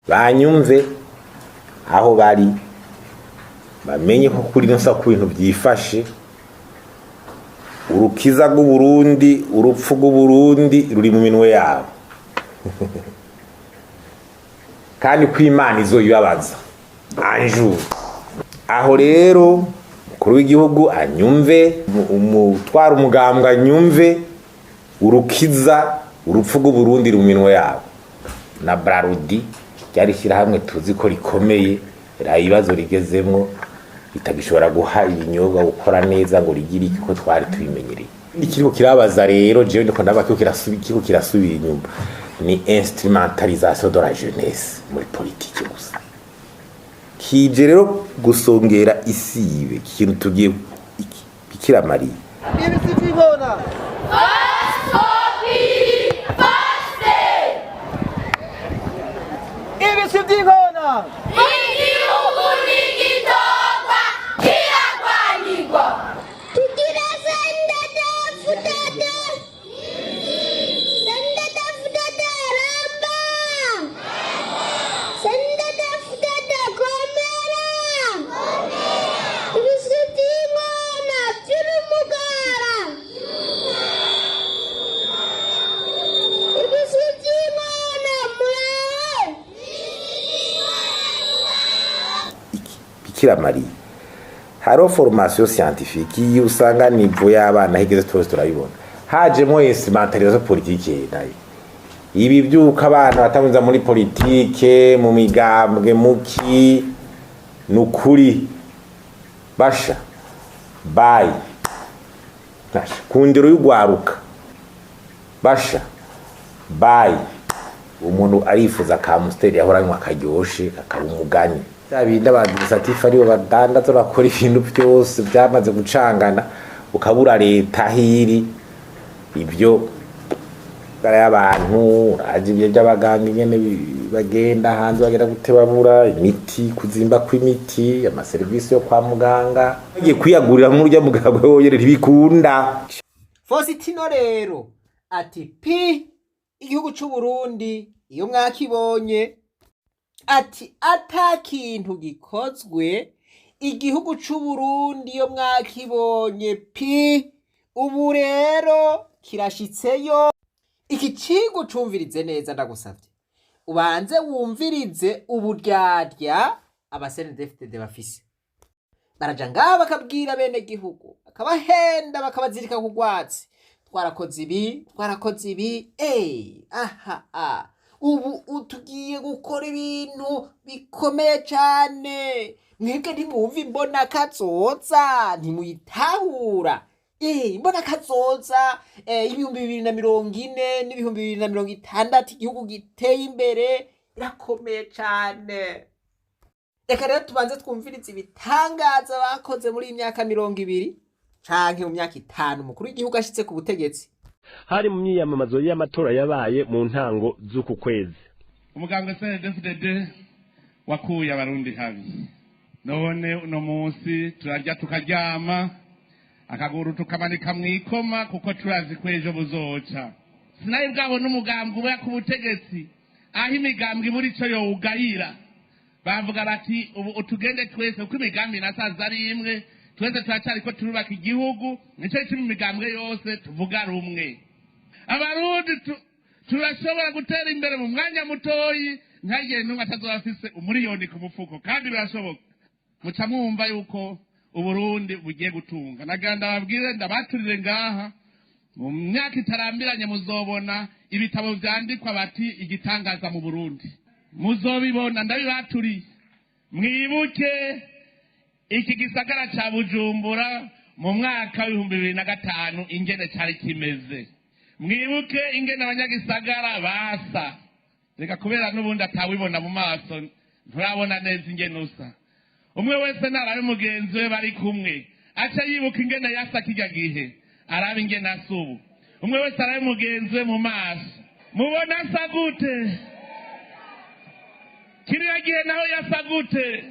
Banyumve aho bari, bamenye ko kuri ino saha ku bintu byifashe, urukiza rw'Uburundi, urupfu rw'Uburundi ruri mu minwe yabo, kandi ko Imana izoyibabaza anjuru. Aho rero umukuru w'igihugu anyumve, umutwara umugambwe anyumve, urukiza, urupfu rw'Uburundi ruri mu minwe yabo. Na Brarudi ryari ishyirahamwe tuzi ko rikomeye, rya ibibazo rigezemwo ritagishobora guha ibinyobwa, gukora neza ngo rigire iki ko twari tubimenyereye. Ikiriko kirabaza rero, jewe ndiko ndaba kiriko kirasubira inyuma, ni instrumentalisation de la jeunesse muri politike gusa. Kije rero gusongera isibe ikintu tugiye Bikira Mariya. Ibisi vy'inkona. Ibisi vy'inkona. Igihugu ntigitogwa, kiragwanirwa. Tugira sendadafudada sendadafudada ramba sendadafudada komera ibisi vy'inkona vy'urumugara ibisi vy'inkona muraho. Bikira Mariya, hariho formation scientifique iyo usanga niveau y'abana higeze, twese turabibona. Hajemo instrumentalisation politique nayo, ibi byuko abana batamwiza muri politike, mu migambwe, muki nukuri basha bayi basha ku ndero y'ugwaruka, basha bayi umuntu arifuza ka Amstel yahora anywa karyoshe, kakaba umugani. Bya bindi abadministratif aribo badandaza, bakora ibintu byose byamaze gucangana, ukabura leta hiri ibyo y'abantu uraje, ibyo by'abaganga ingene bagenda hanze, bagenda gutebabura imiti, kuzimba kw'imiti, amaserivisi yo kwa muganga bagiye kwiyagurira muri urya muganga wonyene ntibikunda. Fausitino rero ati pi igihugu c'u Burundi iyo mwakibonye, ati ata kintu gikozwe, igihugu c'u Burundi iyo mwakibonye pi ubu rero kirashitseyo. Iki cigwa ucumvirize neza, ndagusavye ubanze wumvirize uburyarya aba CNDD-FDD bafise. Baraja ngaha bakabwira bene gihugu, bakabahenda, bakabazirika ku rwatsi: twarakoze ibi, twarakoze ibi, aha a ubu tugiye gukora ibintu bikomeye cane, mwebwe ntimwumva imbona kazoza, ntimuyitahura. Imbona kazoza y'2040 n'2060, igihugu giteye imbere, irakomeye cane. Reka rero tubanze twumvirize ibitangaza bakoze muri iyi myaka 20 canke mu myaka 5 umukuru w'igihugu ashitse ku butegetsi. Hari mu myiyamamazo y'amatora yabaye mu ntango z'uku kwezi. Umugambwe CNDD-FDD wakuye Abarundi habi, none uno munsi turarya tukaryama, akaguru tukamanika mw'ikoma, kuko turazi ko ejo buzoca. Sinayi bwabona umugambwe uba ku butegetsi aho imigambwe ibura ico yowugayira. Bavuga bati ubu utugende twese, kuko imigambi nasaza ari imwe, twese turacariko turubaka igihugu, nico gituma imigambwe yose tuvuga rumwe. Abarundi turashobora gutera imbere mu mwanya mutoyi, ntagire n'umwe atazoba afise umuriyoni ku mufuko, kandi birashoboka. Muca mwumva yuko Uburundi bugiye gutunga. Nagira ndababwire, ndabaturire ngaha, mu myaka itarambiranye muzobona ibitabo vyandikwa bati igitangaza mu Burundi, muzobibona, ndabibaturiye. Mwibuke iki gisagara ca Bujumbura mu mwaka w'2005 ingene cari kimeze, mwibuke ingene abanyagisagara basa. Reka kubera n'ubundi atawibona mu maso, nturabona neza ingene usa. Umwe wese narabe mugenzi we bari kumwe, aca yibuka ingene yasa kirya gihe, arabe ingene asa ubu. Umwe wese arabe mugenzi we mu maso, mubona asa gute? Kiriya gihe naho yasa gute?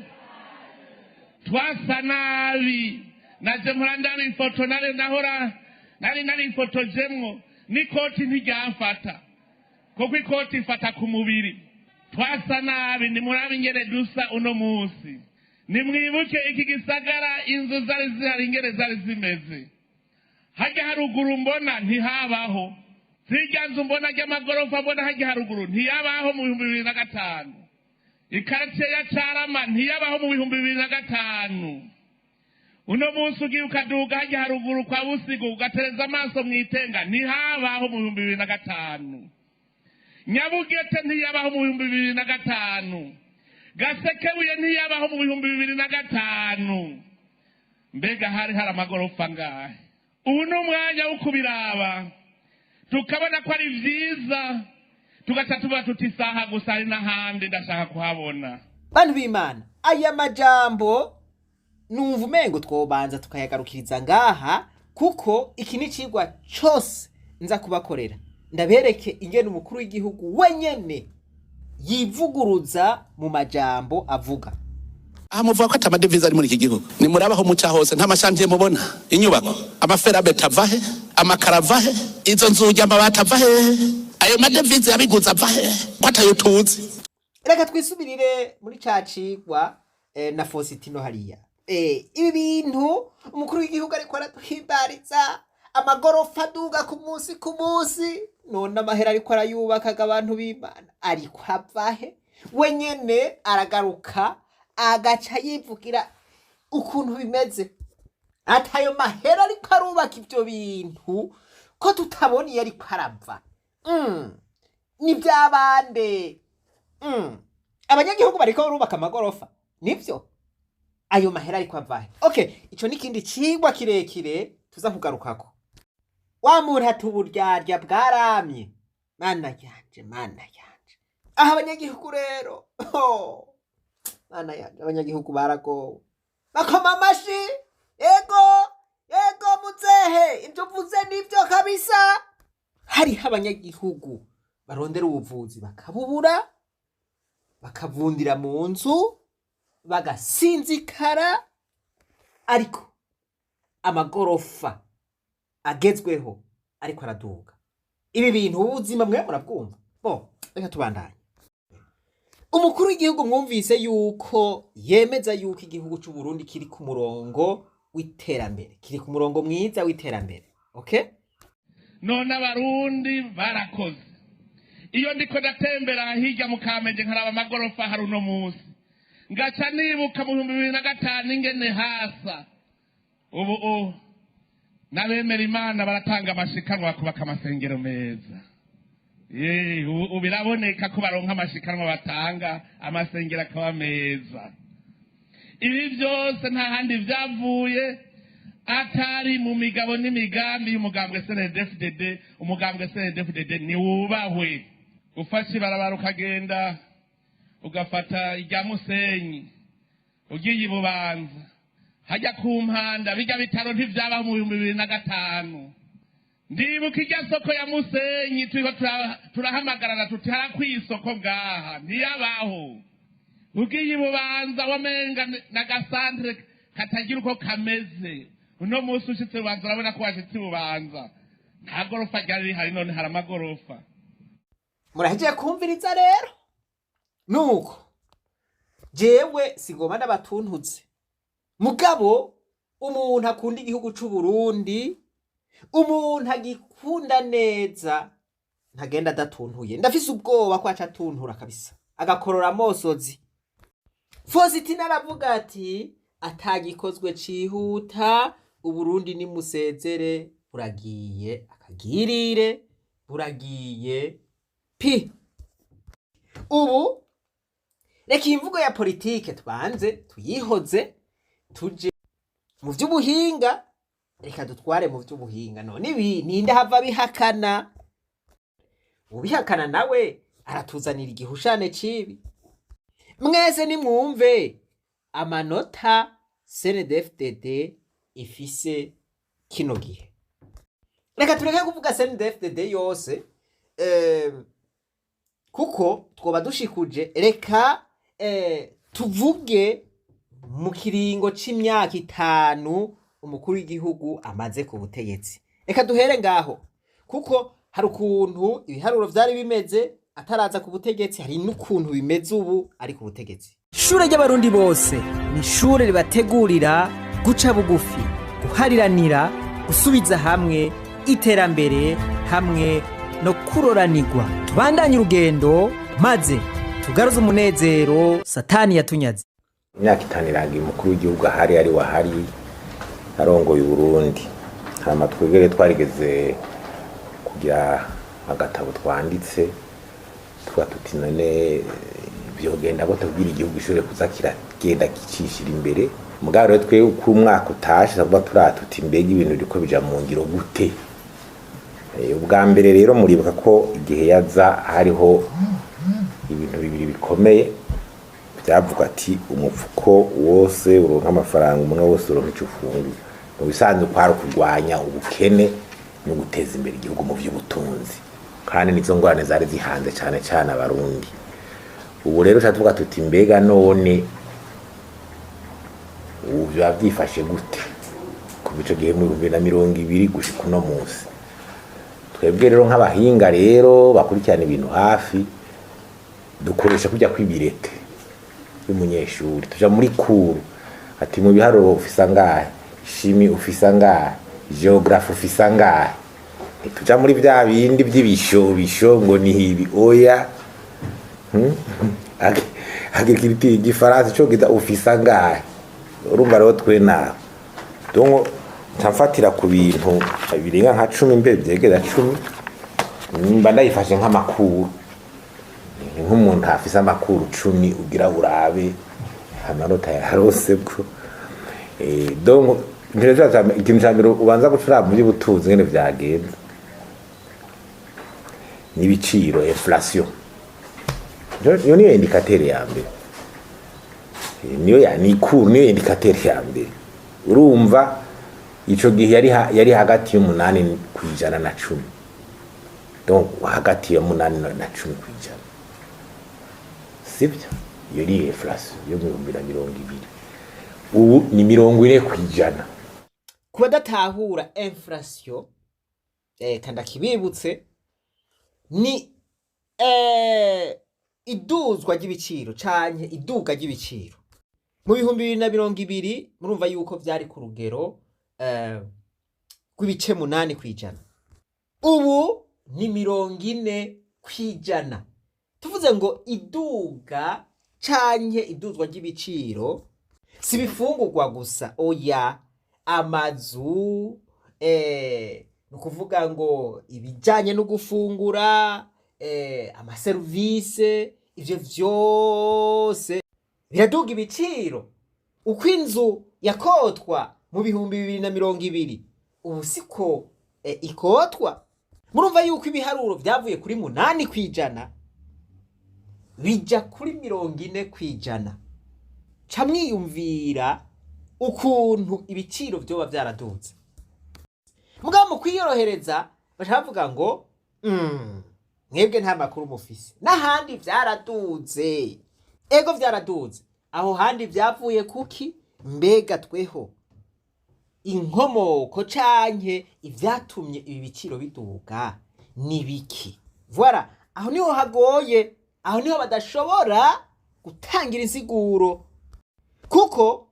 Twasa nabi. Naje mpora ndaba ifoto nari nahora nari narifotojemwo n'ikoti ntiryamfata, kuko ikoti ifata ku mubiri. Twasa nabi, nimurabe ingene dusa uno munsi. Nimwibuke iki gisagara, inzu zari zihari ingene zari zimeze. Hajya haruguru mbona ntihabaho. Zirya nzu mbona ry'amagorofa mbona hajya haruguru ntiyabaho mu 2005. Ikaritiye ya Carama ntiyabaho mu 2005. Uno munsi ugiye ukaduga hajya haruguru kwa Busigo ugatereza amaso mw'Itenga, ntihabaho mu 2005. Nyabugete ntiyabaho mu 2005. Gasekebuye ntiyabaho mu 2005. Mbega hari hari amagorofa ngahe? Ubu ni umwanya wo kubiraba, tukabona ko ari vyiza, tugaca tuvuga tuti isaha gusa hari n'ahandi ndashaka kuhabona. Bantu b'Imana, aya majambo numva umengo twobanza tukayagarukiriza ngaha, kuko iki ni icigwa cose nza kubakorera, ndabereke ingene umukuru w'igihugu wenyene yivuguruza mu majambo avuga. Aha muvuga ko ata amadevize ari muri iki gihugu. Nimurabaho muca hose, nta ma chantier mubona? Inyubako, amaferabeto ava he? Amakaro ava he? Izo nzugi, amabati ava hehe? Ayo madevize yabiguze ava hehe ko atayo tuzi? Reka twisubirire muri ca cigwa na Fositino hariya. Ibi bintu umukuru w'igihugu ariko araduhimbariza, amagorofa aduga ku munsi ku munsi, none amahera ariko arayubakaga, abantu b'Imana, ariko avahe? We nyene aragaruka agaca yivugira ukuntu bimeze, ati ayo mahera ariko arubaka ivyo bintu ko tutabona iyo ariko arava, ni byabande? Abanyagihugu bariko barubaka amagorofa, nivyo? Ayo mahera ariko avahe? Okay, ico ni ikindi cigwa kirekire tuza kugarukako. Wa muntu ati uburyarya bwaramye. Mana yanje, Mana yanje! Aho abanyagihugu rero, oh, Mana yanje, abanyagihugu baragowe, bakoma amashi: "Ego, ego muzehe, ibyo uvuze nibyo kabisa." Hariho abanyagihugu barondera ubuvuzi bakabubura, bakavundira mu nzu, bagasinzikara, ariko amagorofa agezweho ariko araduga. Ibi bintu ubuzima mwe murabwumva? Bo reka tubandanye. Umukuru w'igihugu mwumvise yuko yemeza yuko igihugu c'u Burundi kiri ku murongo w'iterambere, kiri ku murongo mwiza w'iterambere, okay? None Abarundi barakoze. Iyo ndiko ndatembera hirya mu Kamenge nkaraba amagorofa hari uno munsi, ngaca nibuka mu 2005 ingene hasa. Ubu n'abemera Imana baratanga amashikanwa bakubaka amasengero meza. Ubu biraboneka ko baronka amashikanwa batanga, amasengero akaba meza. Ibi byose nta handi vyavuye atari mu migabo n'imigambi y'umugambwe CNDD-FDD. Umugambwe CNDD-FDD niwubahwe. Ufashe ibarabara ukagenda ugafata irya Musenyi ugiye i Bubanza, hajya ku Mpanda, bijya bitaro ntivyabaho mu 2005. Ndibuka irya soko ya Musenyi, turiko turahamagarana tuti harakwiye isoko ngaha, ntiyabaho. Ugiye i Bubanza wamenga n'agasantere katagira uko kameze. Uno munsi ushitse Bubanza urabona ko washitse i Bubanza. Nta gorofa ryari rihari, none hari amagorofa. Murahejeje kumviriza rero, nuko jewe sigoma n'abatuntuze, mugabo umuntu akunda igihugu c'u Burundi, umuntu agikunda neza, ntagenda adatuntuye. Ndafise ubwoba ko aca atuntura kabisa, agakorora amosozi. Faustin aravuga ati atagikozwe cihuta, Uburundi nimusezere, buragiye akagirire, buragiye pi. Ubu reka imvugo ya politike tubanze tuyihoze, tuje mu vy'ubuhinga. Reka dutware mu vy'ubuhinga. None ibi ninde hava bihakana? Ubihakana nawe aratuzanira igihushane cibi. Mwese nimwumve amanota CNDD-FDD ifise kino gihe. Reka tureke kuvuga CNDD-FDD yose, kuko twoba dushikuje. Reka tuvuge mu kiringo c'imyaka 5 umukuru w'igihugu amaze ku butegetsi. Reka duhere ngaho, kuko hari ukuntu ibiharuro vyari bimeze. ataraza ku butegetsi, hari n'ukuntu bimeze ubu ari ku butegetsi. Ishure ry'Abarundi bose ni ishure ribategurira guca bugufi, guhariranira, gusubiza hamwe, iterambere hamwe no kuroranirwa. Tubandanye urugendo maze tugaruze umunezero Satani yatunyaze. Imyaka 5 irangiye umukuru w'igihugu ahari, ari wahari arongoye Uburundi. Hama twebwe twarigeze kugira agatabo twanditse tuba tuti: none vyogenda gute kugira igihugu gishobore kuza kiragenda kicishira imbere? Mugabo rero twe uko umwaka utashe tuba turatuti: mbega ibintu biriko bija mu ngiro gute? Ubwa mbere rero muribuka ko igihe yaza hariho ibintu bibiri bikomeye byavuga ati: umufuko wose uronka amafaranga, umunwa wose uronka icyo ufungura. Mu bisanzwe kwari ukurwanya ubukene no guteza imbere igihugu mu by'ubutunzi, kandi nizo ngorane zari zihanze cyane cyane Abarundi. Ubu rero tuvuga tuti: mbega none ubu biba byifashe gute kuva ico gihe mu 2020 gushika uno munsi? Twebwe rero nk'abahinga rero bakurikirana ibintu hafi, dukoresha kujya kw'ibirete y'umunyeshuri, tuja muri cours ati: mu biharuro ufise angahe, chimie ufise angahe, géographie ufise angahe? Ntituja muri vya bindi vy'ibishobisho ngo ni ibi, oya. Agriculture, igifaransa, icongereza ufise angahe? Urumva rero twe nawe donc nca ku bintu birenga nka 10, mbe vyegera 10, mba ndayifashe nk'amakuru, nk'umuntu afise amakuru 10 ugira urabe amanota yarose bwo. Donc ikintu ca mbere ubanza gucura mu by'ubutunzi ngene vyagenze n'ibiciro, inflation. Iyo niyo indicateur ya mbere, niyo ya nikuru, niyo indicateur ya mbere. Urumva ico gihe yari hagati y'8% na 10, donc hagati ya 8 na 10%, sibyo? Iyo ni inflation yo mu 2020. Ubu ni 40%. Ku badatahura inflation, kanda kibibutse, ni iduzwa ry'ibiciro canke iduga ry'ibiciro. Mu 2020 murumva yuko vyari ku rugero rw'ibice 8%, ubu ni 40%. Tuvuze ngo iduga canke iduzwa ry'ibiciro si ibifungurwa gusa, oya, amazu, ni ukuvuga ngo ibijanye no gufungura, amaserivise, ivyo vyose biraduga ibiciro. Uko inzu yakotwa mu 2020, ubu siko ikotwa. Murumva yuko ibiharuro vyavuye kuri 8% bija kuri 40%. Ca mwiyumvira ukuntu ibiciro vyoba vyaraduze. Mugabo mu kwiyorohereza baca bavuga ngo mwebwe nta makuru mufise, n'ahandi vyaraduze. Ego, vyaraduze. Aho handi vyavuye kuki? Mbega tweho inkomoko canke ivyatumye ibi biciro biduga ni biki? Voilà, aho niho hagoye, aho niho badashobora gutangira insiguro, kuko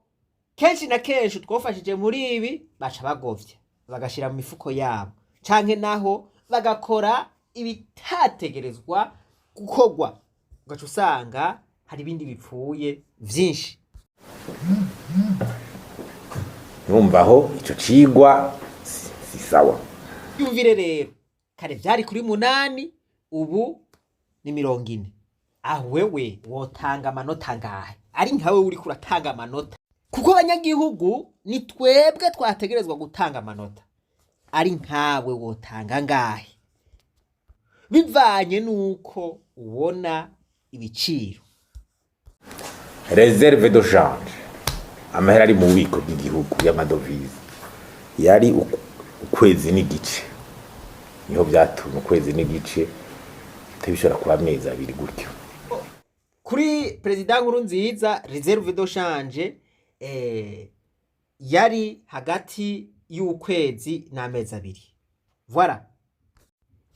kenshi na kenshi twofashije muri ibi baca bagovya bagashira mu mifuko yabo, canke naho bagakora ibitategerezwa gukorwa, ugaca usanga hari ibindi bipfuye vyinshi. Numva aho ico cigwa si sawa. Yumvire rero, kare vyari kuri 8, ubu ni 40. Aho wewe wotanga amanota ngahe ari nkawe uriko uratanga amanota? Kuko abanyagihugu ni twebwe twategerezwa gutanga amanota. Ari nkawe wotanga ngahe bivanye nuko ubona ibiciro? Réserve de change, amahera ari mu bubiko bw'igihugu y'amadovize, yari ukwezi n'igice. Niho byatumye ukwezi n'igice bishobora kuba amezi 2 gutyo. Kuri perezida Nkurunziza, réserve de change yari hagati y'ukwezi n'amezi 2, voilà.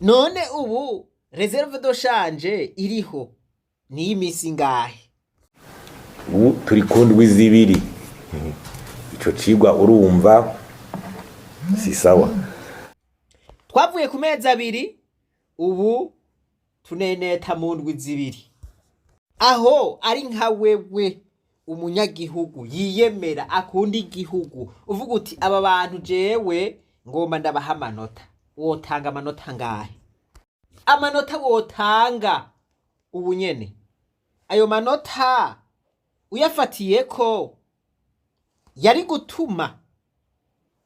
None ubu Réserve de change iriho ni iy'iminsi ingahe? Ubu turi ku ndwi 2. Ico cigwa urumva si sawa. Twavuye ku mezi 2, ubu tuneneta mu ndwi 2. Aho ari nka wewe umunyagihugu yiyemera, akunda igihugu, uvuga uti aba bantu jewe ngomba ndabaha amanota, wotanga amanota ngahe? Amanota wotanga ubu nyene, ayo manota uyafatiye ko yari gutuma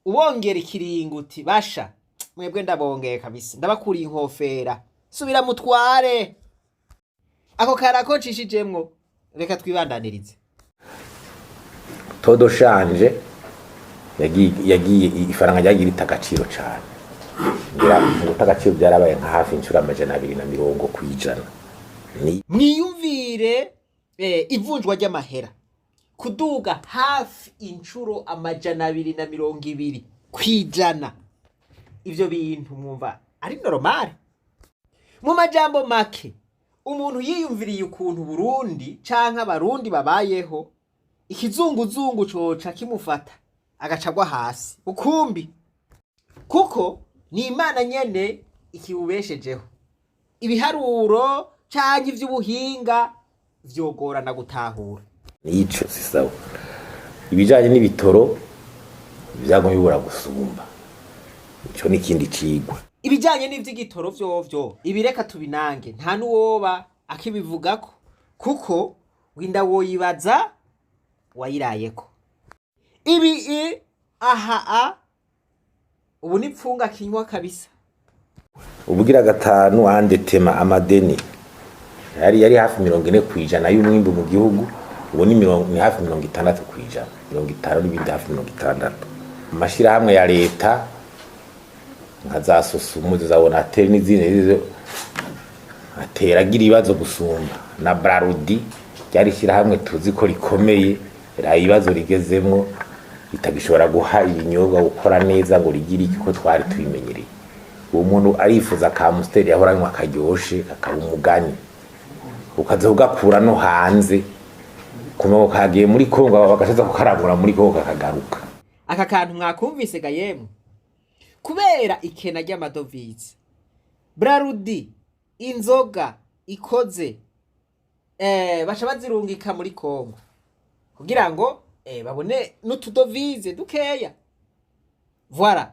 ubongera ikiringuti basha mwebwe ndabongeye kabisa, ndabakuriye inkofera, subira mutware ako karako nshishijemwo. Reka twibandanirize. Taux de change yagiye, ifaranga ryagiye rita agaciro cane. Ngira mu guta agaciro byarabaye nka hafi inshuro 220% ni Mwiyumvire ivunjwa ry'amahera kuduga hafi inshuro 220%. Ivyo bintu mwumva ari normal? Mu majambo make, umuntu yiyumviriye ukuntu Burundi canke Abarundi babayeho, ikizunguzungu coca kimufata agacagwa hasi ukumbi, kuko ni Imana nyene ikibubeshejeho. Ibiharuro canke ivy'ubuhinga vyogorana gutahura. Nico si sawa. Ibijanye n'ibitoro vyagomba bibura gusumba, ico ni ikindi cigwa. Ibijanye n'ivy'igitoro vyovyo ibireka tubinange, nta n'uwoba akibivugako, kuko winda woyibaza wayirayeko. Ibi i aha a ubu ni pfunga kinywa kabisa. Ubugira gatanu, endettement, amadeni yari hafi 40% y'umwimbu mu gihugu, ubu ni hafi 60%, 50 n'ibindi, hafi 60. Amashirahamwe ya leta nka za SOSUMO, za ONATEL n'izindi nizo atera agira ibibazo gusumba. Na Brarudi ryari ishyirahamwe tuzi ko rikomeye, rya ibibazo rigezemwo, ritagishobora guha ibinyobwa, gukora neza ngo rigire iki ko twari tubimenyereye. Uwo muntu arifuza ka Amstel yahora anywa karyoshe, kakaba umugani, ukaza ugakura no hanze kuma ngo kagiye muri Kongo, bagacaza kukarangura muri Kongo kakagaruka. Aka kantu mwakumvise ga yemwe? Kubera ikena ry'amadovize, Brarudi inzoga ikoze baca bazirungika muri Kongo kugira ngo babone n'utudovize dukeya. Voilà,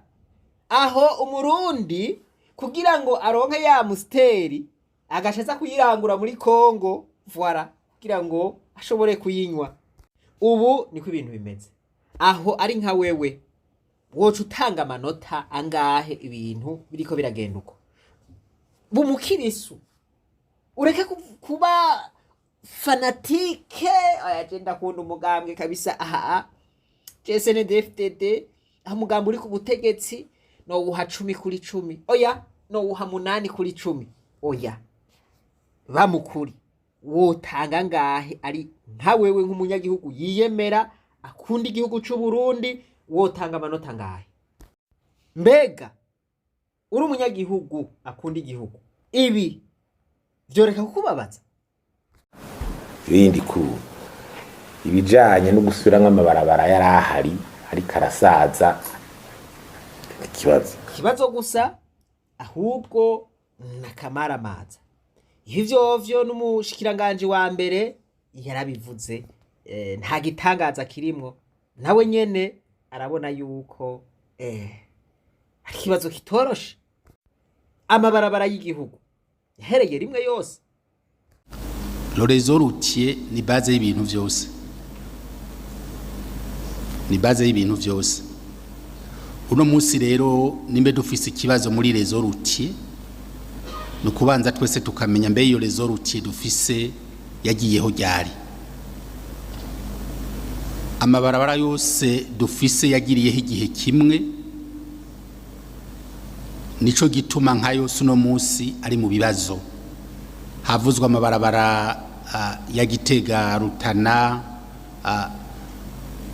aho Umurundi kugira ngo aronke ya Amstel agaca aza kuyirangura muri Kongo, voilà, kugira ngo ashobore kuyinywa. Ubu niko ibintu bimeze. Aho ari nka wewe, woca utanga amanota angahe ibintu biriko biragenda uko? Bumukirisu, ureke kuba fanatique. Oya, je ndakunda umugambwe kabisa, aha je CNDD-FDD, aho umugambi uri ku butegetsi nowuha 10 kuri 10, oya, nowuha 8 kuri 10. Oya, bamukuri wotanga ngahe ari nka wewe nk'umunyagihugu yiyemera, akunda igihugu c'u Burundi? Wotanga amanota ngahe? Mbega uri umunyagihugu akunda igihugu, ibi vyoreka kukubabaza? Ibindi ku ibijanye no gusubiramwo amabarabara yari ahari ariko arasaza, ikibazo. Ikibazo gusa ahubwo nakamaramaza. Ibi vyovyo n'umushikiranganji wa mbere yarabivuze, nta gitangaza kirimwo. Nawe nyene arabona yuko ari ikibazo kitoroshe. Amabarabara y'igihugu yahereye rimwe yose. Le réseau routier ni base y'ibintu vyose, ni base y'ibintu vyose. Uno munsi rero nimbe dufise ikibazo muri réseau routier, ni ukubanza twese tukamenya mbe iyo réseau routier dufise yagiyeho ryari? Amabarabara yose dufise yagiriyeho igihe kimwe? Nico gituma nka yose uno munsi ari mu bibazo. Havuzwe amabarabara ya Gitega, Rutana,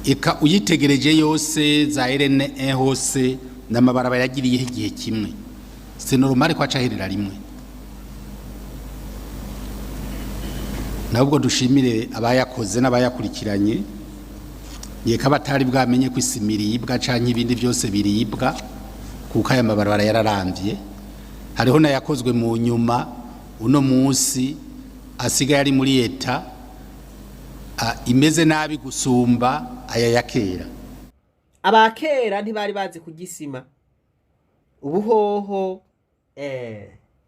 eka uyitegereje yose za RN hose n'amabarabara yagiriyeho igihe kimwe. C'est normal ko acaherera rimwe. Nahubwo dushimire abayakoze n'abayakurikiranye, yeka batari bwamenye ko isima iribwa canke ibindi byose biribwa, kuko aya mabarabara yararamvye. Hariho n'ayakozwe mu nyuma, uno munsi asigaye ari muri état imeze nabi gusumba aya ya kera. Abakera ntibari bazi kugisima, ubuhoho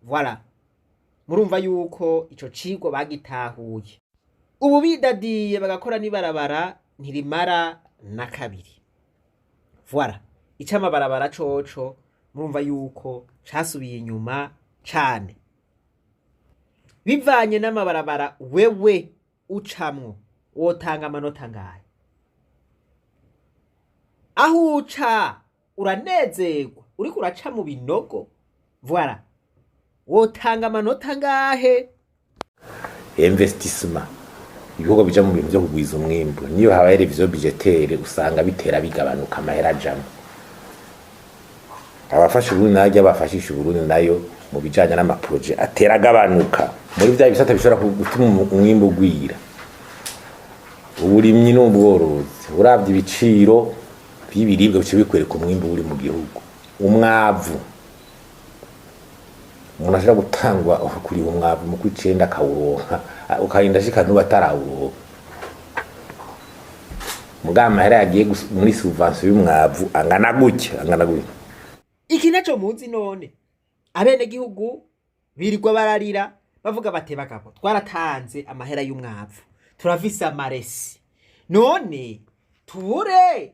voilà, murumva yuko ico cigwa bagitahuye. Ubu bidadiye bagakora n'ibarabara ntirimara na kabiri. Voilà, ico amabarabara coco murumva yuko casubiye inyuma cane. Bivanye n'amabarabara wewe ucamwo, wotanga amanota ngahe? Aho uca uranezerwa, uriko uraca mu binogo? Voilà, wotanga amanota ngahe? Investissement, ibikorwa bija mu bintu vyo kugwiza umwimbu, niyo habaye révision budgétaire usanga bitera bigabanuka amahera ajamwo. Abafasha Uburundi nayo, abafashisha Uburundi nayo mu bijanye n'ama projets atera agabanuka muri vya bisata bishobora gutuma umwimbu ugwira, uburimyi n'ubworozi. Uravye ibiciro vy'ibiribwa bice bikwereka umwimbu uri mu gihugu. Umwavu, umuntu ashobora gutangwa kuriha umwavu mu kw'icenda akawuronka, ukarinda ashika n'ubu atarawuronka. Mugabo amahera yagiye muri subvention y'umwavu angana gutya, angana gutya. Iki naco muzi none, abenegihugu birirwa bararira bavuga bati: "Bagabo, twaratanze amahera y'umwavu, turafise amaresi, none tubure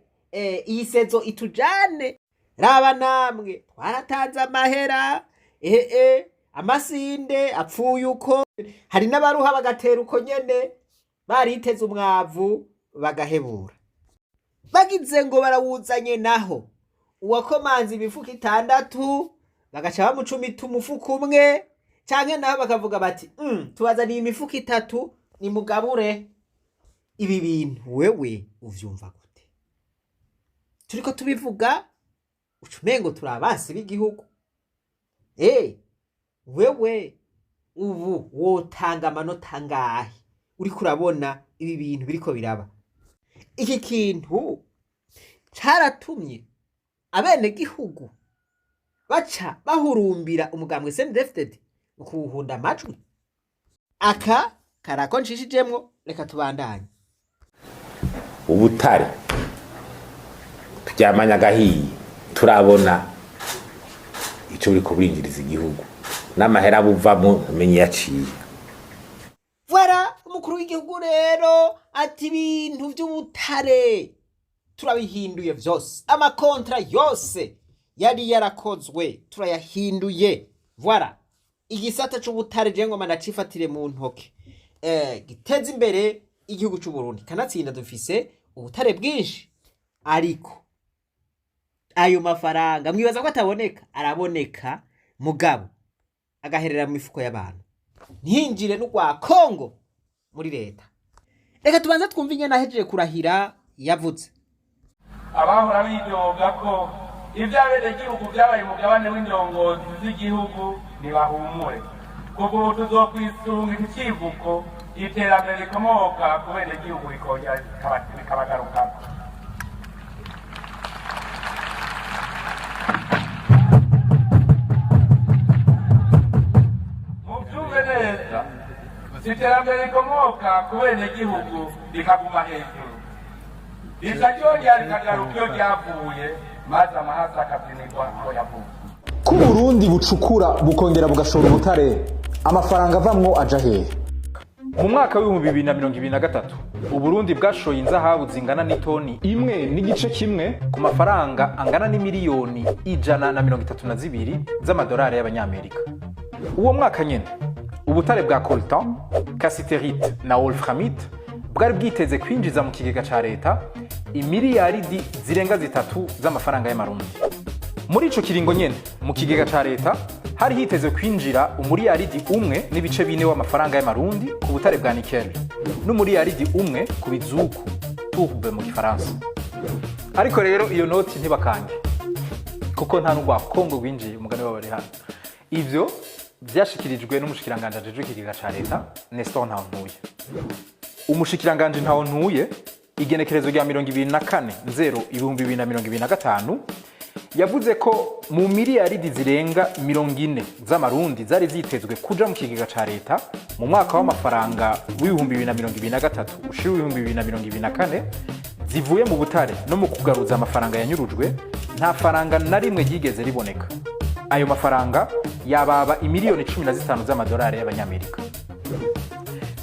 iyi saison itujane? Raba namwe, twaratanze amahera, ehe amasinde apfuye uko." Hari n'abaruha bagatera uko nyene bariteze umwavu, bagahebura bagize ngo barawuzanye, naho uwakomanze imifuko 6 bagaca bamucumita umufuko umwe, canke naho bakavuga bati: tubazaniye imifuko 3, nimugabure." Ibi bintu wewe uvyumva gute? Turiko tubivuga uca umengo turi abasi b'igihugu. Wewe ubu wotanga amanota angahe uriko urabona ibi bintu biriko biraba? Iki kintu caratumye abenegihugu baca bahurumbira umugambwe CNDD-FDD mu kuwuhunda amajwi. Aka karako nshishijemwo, reka tubandanye. Ubutare turyamanye agahiye, turabona ico buriko burinjiriza igihugu n'amahera buvamwo, ntumenye iyo aciye. Voilà, umukuru w'igihugu rero ati: "Ibintu vy'ubutare turabihinduye vyose, ama contrats yose yari yarakozwe turayahinduye." Voilà, igisata c'ubutare je ngoma ndacifatire mu ntoke, giteza imbere igihugu c'u Burundi. Kanatsinda dufise ubutare bwinshi, ariko ayo mafaranga mwibaza ko ataboneka? Araboneka, mugabo agaherera mu mifuko y'abantu, ntinjire n'urwa Kongo muri leta. Reka tubanze twumve ingene ahejeje kurahira yavuze. Abahora bidoga ko ivy'abenegihugu vyabaye umugabane w'indongozi z'igihugu ntibahumure, kuva ubu tuzokwisunga iki civuko: iterambere rikomoka ku benegihugu rikongera rikabagarukako. Muvyumve neza, si iterambere rikomoka ku benegihugu rikaguma hejuru, rica ryongera rikagaruka iyo ryavuye, maze amahasi akabyinirwa aho yavuye. Ko Uburundi bucukura bukongera bugashora ubutare, amafaranga avamwo aja hehe? Mu mwaka w'2023 Uburundi bwashoye inzahabu zingana n'itoni 1.1 ku mafaranga angana n'imiliyoni 132 z'amadolari y'abanyamerika. Uwo mwaka nyene ubutare bwa coltan, cassitérite na wolframite bwari bwiteze kwinjiza mu kigega ca leta imiliyaridi zirenga 3 z'amafaranga y'amarundi. Muri ico kiringo nyene mu kigega ca leta hari hiteze kwinjira 1.4 umuriyaridi w'amafaranga y'amarundi ku butare bwa nickel n'1 umuriyaridi ku bizuku, tourbe mu gifaransa. Ariko rero iyo noti ntibakange, kuko nta n'urwa Kongo rwinjiye, umugani w'abari hano. Ivyo Vyashikirijwe n'umushikiranganji ajejwe ikigega ca leta, Nestor Ntahontuye. Umushikiranganji Ntahontuye, igenekerezo rya 24/0 2025, yavuze ko mu miliyaridi zirenga 40 z'amarundi zari zitezwe kuja mu kigega ca leta mu mwaka w'amafaranga w'2023 ushira 2024, zivuye mu butare no mu kugaruza amafaranga yanyurujwe, nta faranga na rimwe ryigeze riboneka. Ayo mafaranga yababa imiliyoni 15 z'amadolari y'abanyamerika.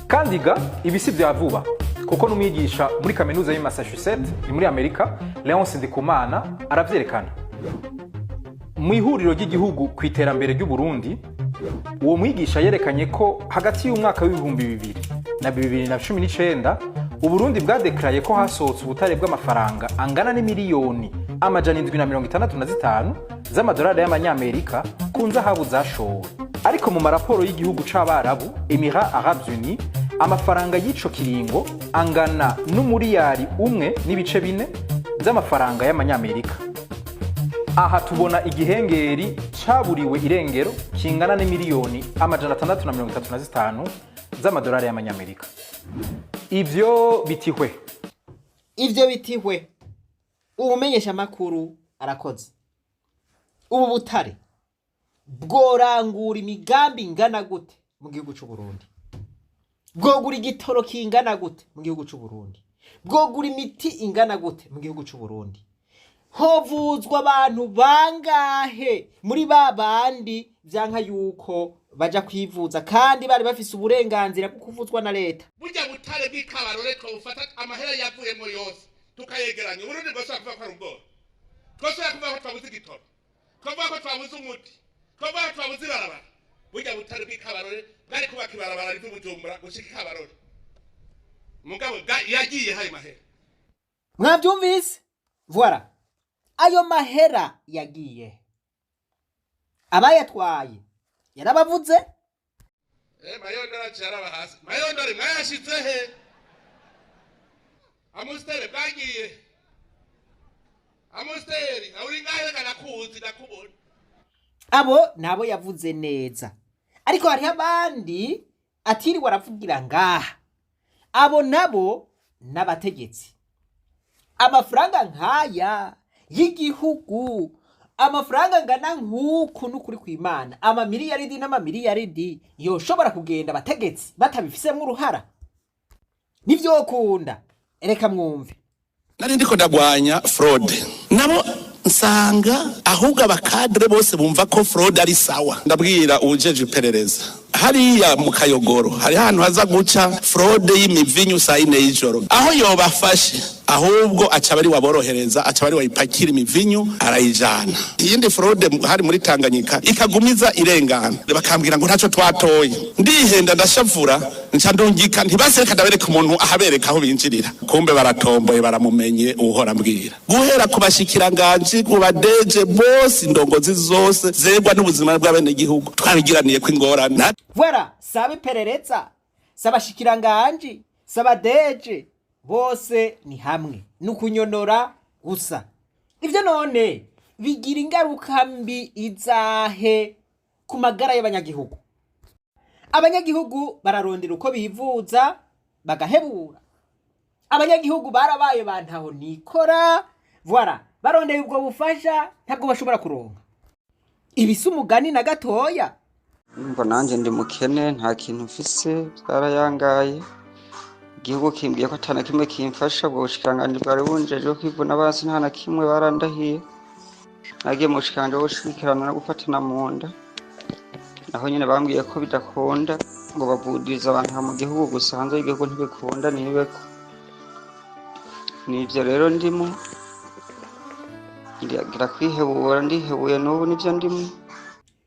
Kandi ga ibi si vya vuba, kuko n'umwigisha muri kaminuza y'i Massachusetts ni muri Amerika, Leonce Ndikumana, aravyerekana mu ihuriro ry'igihugu ku iterambere ry'Uburundi. Uwo mwigisha yerekanye ko hagati y'umwaka w'2000 na 2019, Uburundi bwadekaraye ko hasohotse ubutare bw'amafaranga angana n'imiliyoni 765 z'amadolari y'amanyamerika ku nzahabu zashowe. Ariko mu maraporo y'igihugu c'Abarabu, Emirats Arabes Unis, amafaranga y'ico kiringo angana n'umuriyari 1.4 z'amafaranga y'amanyamerika. Aha tubona igihengeri caburiwe irengero kingana n'imiliyoni 635 z'amadolari y'amanyamerika. Ivyo bitihwe. Ivyo bitihwe. Ubumenyesha makuru arakoze. Ubu butare bworangura imigambi ingana gute mu gihugu c'u Burundi? Bwogura igitoro kingana gute mu gihugu c'u Burundi? Bwogura imiti ingana gute mu gihugu c'u Burundi? Hovuzwa abantu bangahe muri ba bandi vyanka yuko baja kwivuza kandi bari bafise uburenganzira bwo kuvuzwa na leta? Burya butare bw'ikabarore twawufata, amahera yavuyemo yose tukayegeranya, Uburundi bwosubira kuvuga ko ari ubworo? Twosubira kuvuga ko twabuze igitoro? Twavuga ko twabuze umuti? Twavuga ko twabuze ibarabara? Burya butare bw'ikabarore bwari kubaka ibarabara riva i Bujumbura gushika Ikabarore. Mugabo yagiye hayo mahera? Mwavyumvise? Voilà, ayo mahera yagiye, abayatwaye yarabavuze. Mayondore aciye araba hasi. Mayondore mwayashize he? Amusiteri bwagiye, amusiteri uri ngahe? Kanakuzi, ndakubona. Abo nabo yavuze neza, ariko hariho abandi atiriwe aravugira ngaha. Abo nabo n'abategetsi. Amafaranga nk'aya y'igihugu, amafaranga angana nk'uku, n'ukuri kw'Imana, amamiliyaridi n'amamiliyaridi yoshobora kugenda abategetsi batabifisemo uruhara? Ntivyokunda. Reka mwumve. Nari ndiko ndagwanya fraude, nabo nsanga ahubwo aba cadres bose bumva ko fraude ari sawa. Ndabwira uwujeje iperereza hariya mu Kayogoro, hari ahantu haza guca fraude y'imivinyu saa 4 y'ijoro. Aho yobafashe, ahubwo aca bari waborohereza, aca bari wayipakira imivinyu arayijana. Iyindi fraude hari muri Tanganyika ikagumiza irengana, bakambwira ngo ntaco twatoye. Ndihenda, ndashavura, nca ndungika ntibasereka, ndabereka umuntu ahabereka aho binjirira. Kumbe baratomboye, baramumenye. Uhora mbwira guhera ku bashikiranganji, ku badeje bose, indongozi zose zegwa n'ubuzima bw'abenegihugu, twabigiraniye ko ingorane. Voilà, saba iperereza, saba shikiranganji, saba deje, bose ni hamwe, ni ukunyonora gusa. Ivyo none bigira ingaruka mbi izahe ku magara y'abanyagihugu? Abanyagihugu bararondera uko bivuza bagahebura. Abanyagihugu barabaye bantaho nikora. Voilà, barondeye ubwo bufasha, ntabwo bashobora kuronka. Ibisa umugani na gatoya. Numva nanjye ndi mukene, nta kintu mfise, byarayangaye. Igihugu kimbwiye ko ata na kimwe kimfasha. Ubwo bushikiranganji bwari bunjejwe kwivuna abansi nta na kimwe, barandahiye. Nagiye mu bushikiranganji bwo gushigikirana no gufatana mu nda, naho nyene bambwiye ko bidakunda, ngo bavudiriza abantu aha mu gihugu gusa, hanze y'igihugu ntibikunda. Nibeko nivyo rero ndimo ngira kwihebura, ndihebuye n'ubu nivyo ndimo.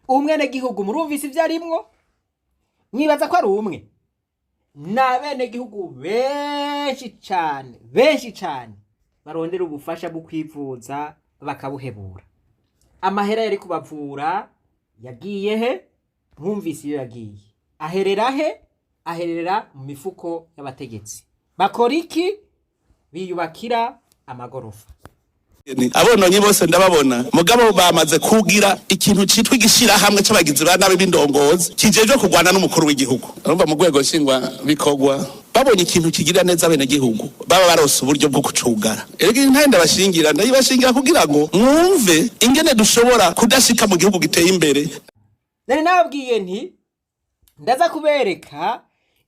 Umwenegihugu murumvise ibyo arimwo. Mwibaza ko ari umwe? Ni abenegihugu benshi cane, benshi cane barondera ubufasha bwo kwivuza bakabuhebura. Amahera yari kubavura yagiye he? Mwumvise iyo yagiye. Aherera he? Aherera mu mifuko y'abategetsi. Bakora iki? Biyubakira amagorofa. Abononyi bose ndababona, mugabo bamaze kugira ikintu citwa igishirahamwe c'abagizi ba nabi b'indongozi kijejwe kurwana n'umukuru w'igihugu. Urumva, mu rwego nshingwabikorwa babonye ikintu kigirira neza abenegihugu, baba barose uburyo bwo kucugara. Erega intare ndabashingira, ndayibashingira kugira ngo mwumve ingene dushobora kudashika mu gihugu giteye imbere. Nari nababwiye nti ndaza kubereka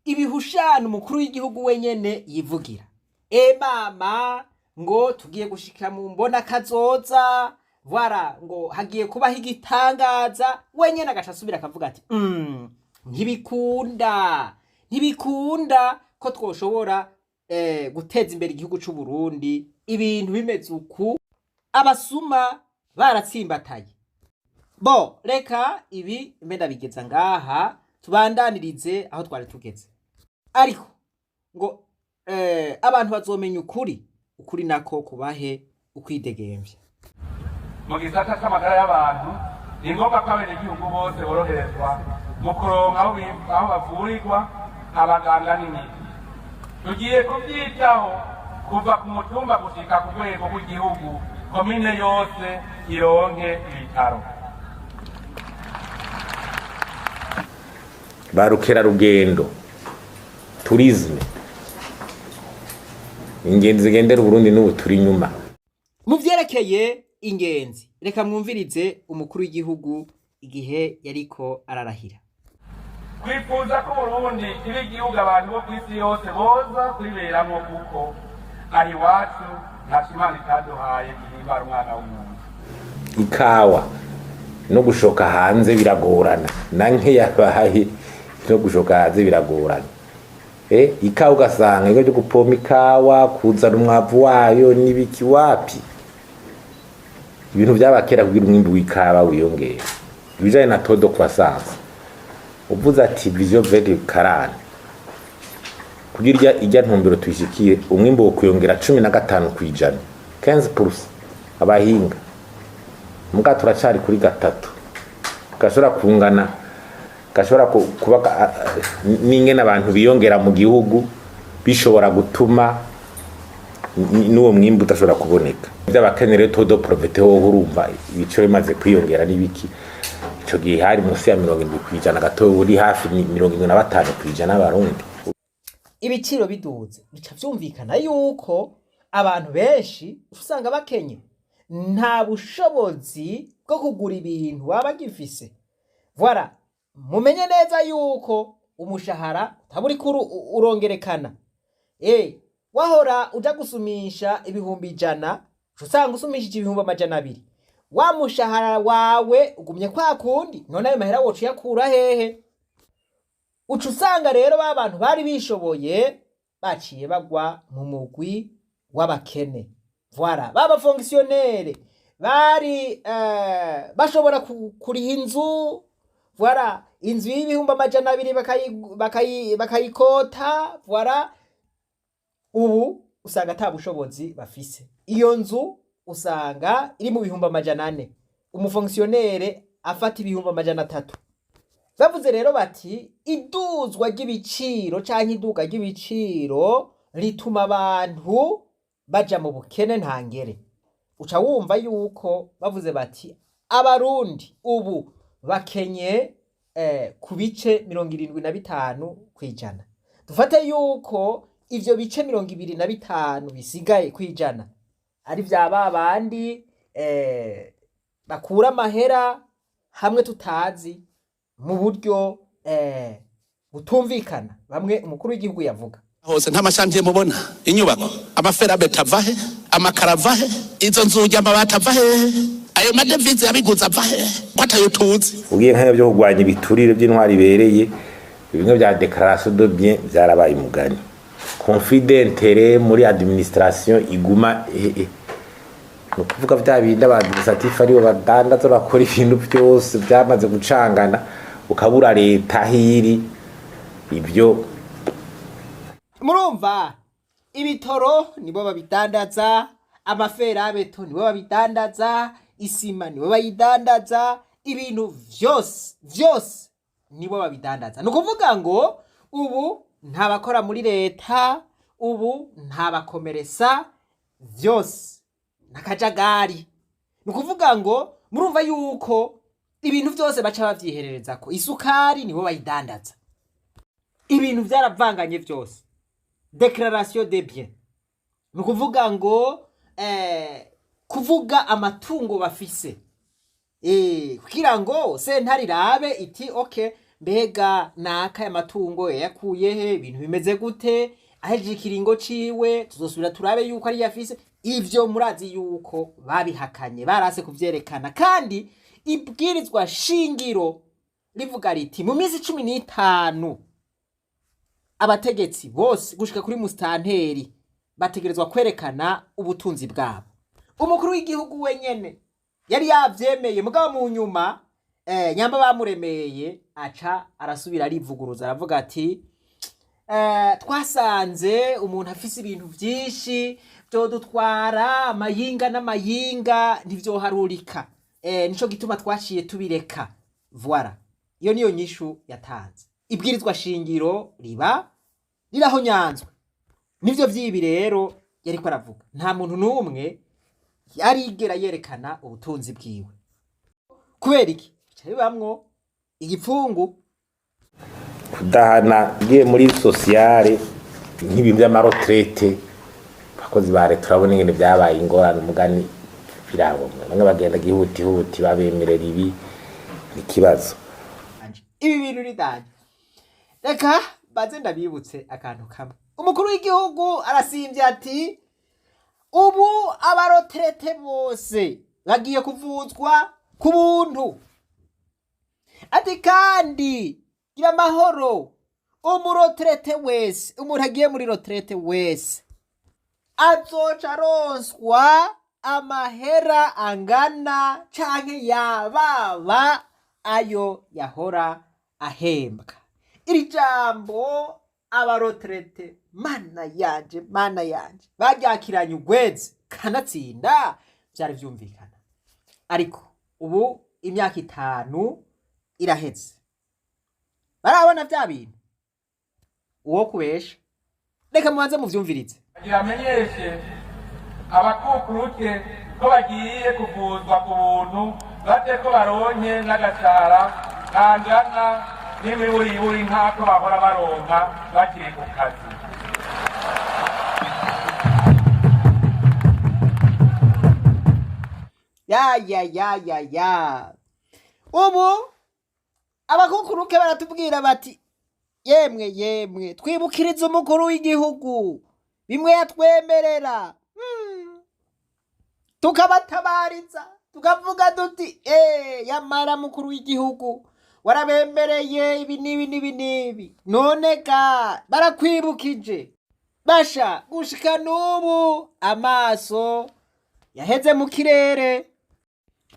ibihushano umukuru w'igihugu wenyene yivugira. E mama, ngo tugiye gushika mu mbona kazoza, voilà, ngo hagiye kubaho igitangaza. Wenyene agaca asubira akavuga ati ntibikunda, ntibikunda ko twoshobora guteza imbere igihugu c'u Burundi ibintu bimeze uku, abasuma baratsimbataye. Bo reka ibi mbe ndabigeza ngaha, tubandanirize aho twari tugeze. Ariko ngo abantu bazomenya ukuri, ukuri nako kubahe ukwidegemvya. Mu gisata c'amagara y'abantu, ni ngombwa ko abenegihugu bose boroherezwa mu kuronka aho bavurirwa, abaganga n'imiti. Tugiye kuvyitaho kuva ku mutumba gushika ku rwego rw'igihugu, komine yose ironke ibitaro. Ba rukerarugendo, tourisme, ingenzi zigendera Uburundi, n'ubu turi inyuma. Mu vyerekeye ingenzi, reka mwumvirize umukuru w'igihugu igihe yariko ararahira. Twifuza ko Uburundi kiba igihugu abantu bo kw'isi yose boza kwiberamwo, kuko ari iwacu, ntaco Imana itaduhaye gihimbara umwana w'umuntu. Ikawa no gushoka hanze biragorana, na nkeyabaye no gushoka hanze biragorana. Ikawa ugasanga ibigo byo gupompa ikawa, kuzana umwavu wayo n'ibiki, wapi. Ibintu byabakera kugira umwimbu w'ikawa wiyongere. Ibijanye na taux de croissance, uvuze ati vision 2040, kugira irya ntumbero tuyishikire, umwimbu wo kwiyongera 15%, 15%, abahinga. Muga turacari kuri 3, gashobora kungana, gashobora kuba n'ingene abantu biyongera mu gihugu bishobora gutuma n'uwo mwimbu udashobora kuboneka. By'abakenere taux de pauvreté hoho, urumva ibiciro bimaze kwiyongera n'ibiki, ico gihe hari munsi ya 70% gato, uri hafi ni 75% abarundi. Ibiciro biduze, bica vyumvikana yuko abantu benshi usanga bakenye, nta bushobozi bwo kugura ibintu baba bagifise. Voilà, mumenye neza yuko umushahara utaba uriko urongerekana. Wahora uja gusumisha 100,000, uca usanga usumishije 200,000, wa mushahara wawe ugumye kwa kundi. None ayo mahera woca uyakura hehe? Uca usanga rero ba bantu bari bishoboye baciye bagwa mu mugwi w'abakene. Voilà, ba bafonctionnaires bari bashobora kuriha inzu, voilà, inzu y'200,000 bakayikota. Voilà, ubu usanga ata bushobozi bafise. Iyo nzu usanga iri mu 400,000, umufonctionnaire afata 300,000. Bavuze rero bati iduzwa ry'ibiciro canke iduga ry'ibiciro rituma abantu baja mu bukene ntangere. Uca wumva yuko bavuze bati abarundi ubu bakenye ku bice 75%. Dufate yuko ivyo bice 25 bisigaye kw'ijana ari vya ba bandi bakura amahera hamwe tutazi, mu buryo butumvikana, bamwe umukuru w'igihugu yavuga. Hose nta machantiers mubona, inyubako, amaferabeto ava he, amakaro ava he, izo nzugi, amabati ava hehe, ayo madevize yabiguze ava hehe ko atayo tuzi? Ugiye nk'ibyo byo kurwanya ibiturire by'intwari ibereye, bimwe bya déclaration de bien byarabaye umugani. Conflit d'intérêt muri administration iguma ni ukuvuga bya bindi aba administratif aribo badandaza, bakora ibintu byose, byamaze gucangana, ukabura leta aho iri ibyo. Murumva, ibitoro nibo babidandaza, amaferabeto nibo babidandaza, isima nibo bayidandaza, ibintu vyose vyose nibo babidandaza. Ni ukuvuga ngo ubu nta bakora muri leta, ubu nta bakomeresa, vyose N'akajagari. Ni ukuvuga ngo murumva yuko ibintu byose baca bavyiherereza ko isukari nibo bayidandaza, ibintu byaravanganye byose. Déclaration de biens, ni ukuvuga ngo kuvuga amatungo bafise, kugira ngo sentare irabe iti: "Okay, mbega naka amatungo yayakuye he? Ibintu bimeze gute? Ahejeje ikiringo ciwe tuzosubira turabe yuko ari yafise." Ivyo murazi yuko babihakanye, barase kuvyerekana, kandi ibwirizwa shingiro rivuga riti mu minsi 15 abategetsi bose gushika kuri musitanteri bategerezwa kwerekana ubutunzi bwabo. Umukuru w'igihugu wenyene yari yavyemeye, mugabo mu nyuma nyamba bamuremeye aca arasubira arivuguruza, aravuga ati: "Twasanze umuntu afise ibintu vyinshi vyodutwara amayinga n'amayinga, ntivyoharurika, nico gituma twaciye tubireka." Voilà, iyo niyo nyishu yatanze. Ibwirizwa shingiro riba rirahonyanzwe. Nivyo vyibi rero yariko aravuga, nta muntu n'umwe yarigera yerekana ubutunzi bwiwe. Kubera iki? Bica bibamwo igipfungu. Kudahana ugiye muri sociale, nk'ibintu by'ama retraites, abakozi ba leta, urabona ingene byabaye ingorane. Umugani birabomwe, bamwe bagenda gihutihuti, babemerera ibi, ni ikibazo. Ibi bintu ni danger. Reka baze ndabibutse akantu kamwe. Umukuru w'igihugu arasimbye ati: "Ubu aba retraités bose bagiye kuvuzwa ku buntu." Ati: "Kandi gira amahoro, umu retraité wese, umuntu agiye muri retraite wese azoca aronswa amahera angana canke yababa ayo yahora ahembwa." Iri jambo aba retraités, mana yanje, mana yanje, baryakiranye ugwezi, kanatsinda vyari vyumvikana. Ariko ubu imyaka 5 iraheze, barabona vya bintu uwo kubesha. Reka mubanze muvyumvirize. Agira amenyeshe abakukuruke ko bagiye kuvuzwa ku buntu, bate ko baronke n'agashara kangana n'imiburiburi nk'ako bahora baronka bakiri ku kazi. Ya ya ya ya ya, ubu abakukuruke baratubwira bati: "Yemwe yemwe, twibukiriza umukuru w'igihugu bimwe yatwemerera." Tukabatabariza, tukavuga duti: "Yamara mukuru w'igihugu, warabemereye ibi n'ibi n'ibi n'ibi, none ga barakwibukije." Basha gushika n'ubu amaso yaheze mu kirere.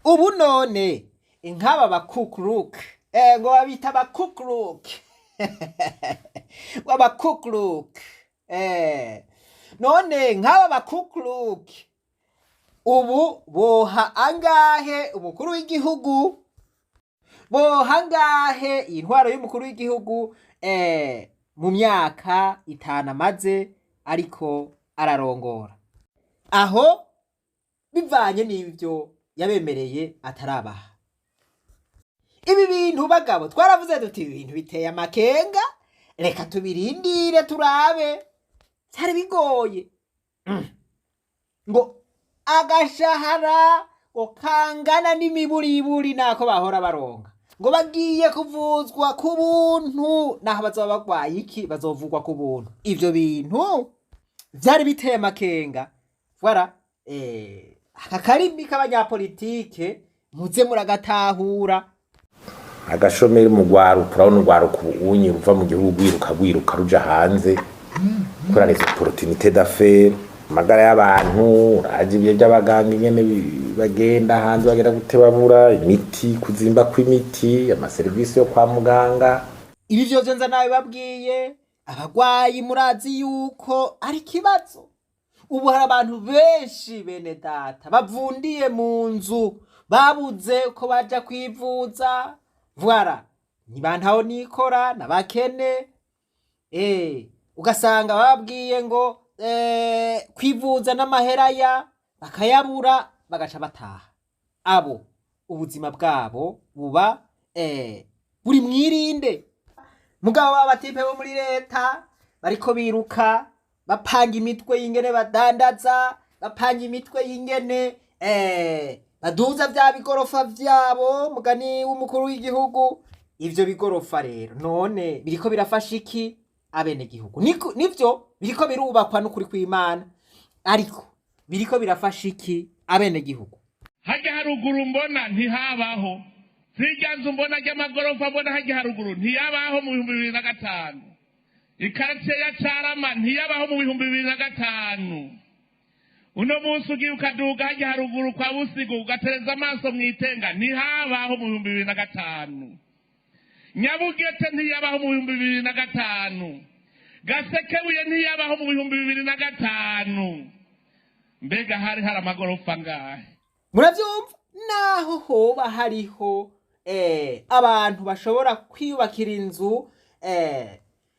Ubu none nk'aba bakukuruke, ngo babita abakukuruke, ngo abakukuruke, none nk'aba bakukuruke ubu boha angahe umukuru w'igihugu? Boha angahe iyi ntwaro y'umukuru w'igihugu mu myaka 5 amaze ariko ararongora, aho bivanye n'ibyo yabemereye atarabaha? Ibi bintu bagabo twaravuze duti: "Ibi bintu biteye amakenga, reka tubirindire turabe." Byari bigoye ngo agashahara ngo kangana n'imiburiburi nako bahora baronka, ngo bagiye kuvuzwa ku buntu, naho bazoba bagwaye iki bazovugwa ku buntu. Ivyo bintu vyari biteye amakenga. Voilà, aka karimi k'abanyapolitike muze muragatahura. Agashomeri mu rwaruka, urabona urwaruka ubunye ruva mu gihugu rwiruka rwiruka ruja hanze kubera les opportunités d'affaires. Amagara y'abantu, urazi ibyo by'abaganga ingene bagenda hanze, bagenda gutebabura imiti, kuzimba kw'imiti, amaserivisi yo kwa muganga. Ibi vyose nza nawe babwiye abagwayi, murazi yuko ari ikibazo. Ubu hari abantu benshi, bene data, bavundiye mu nzu, babuze ko baja kwivuza. Voilà, nibantaho nikora n'abakene, ugasanga bababwiye ngo kwivuza n'amahera ya Bakayabura, bagaca bataha. Abo ubuzima bwabo buba buri mwirinde. Mugabo b'abatipe bo muri leta bariko biruka bapanga imitwe y'ingene badandaza, bapanga imitwe y'ingene baduza vya bigorofa vyabo, mugani w'umukuru w'igihugu. Ivyo bigorofa rero none biriko birafasha iki abenegihugu? Nivyo biriko birubakwa n'ukuri kw'Imana, ariko biriko birafasha iki abenegihugu? Hajya haruguru mbona ntihabaho zirya nzu mbona ry'amagorofa, mbona hajya haruguru ntiyabaho mu 2005. Ikaritiye ya Carama ntiyabaho mu 2005. Uno munsi ugiye ukaduga hajya haruguru kwa Busigo, ugatereza amaso mu Itenga, ntihabaho mu 2005. Nyabugete ntiyabaho mu 2005. Gasekebuye ntiyabaho mu 2005. Mbega hari hari amagorofa angahe? Muravyumva, naho hoba hariho abantu bashobora kwiyubakira inzu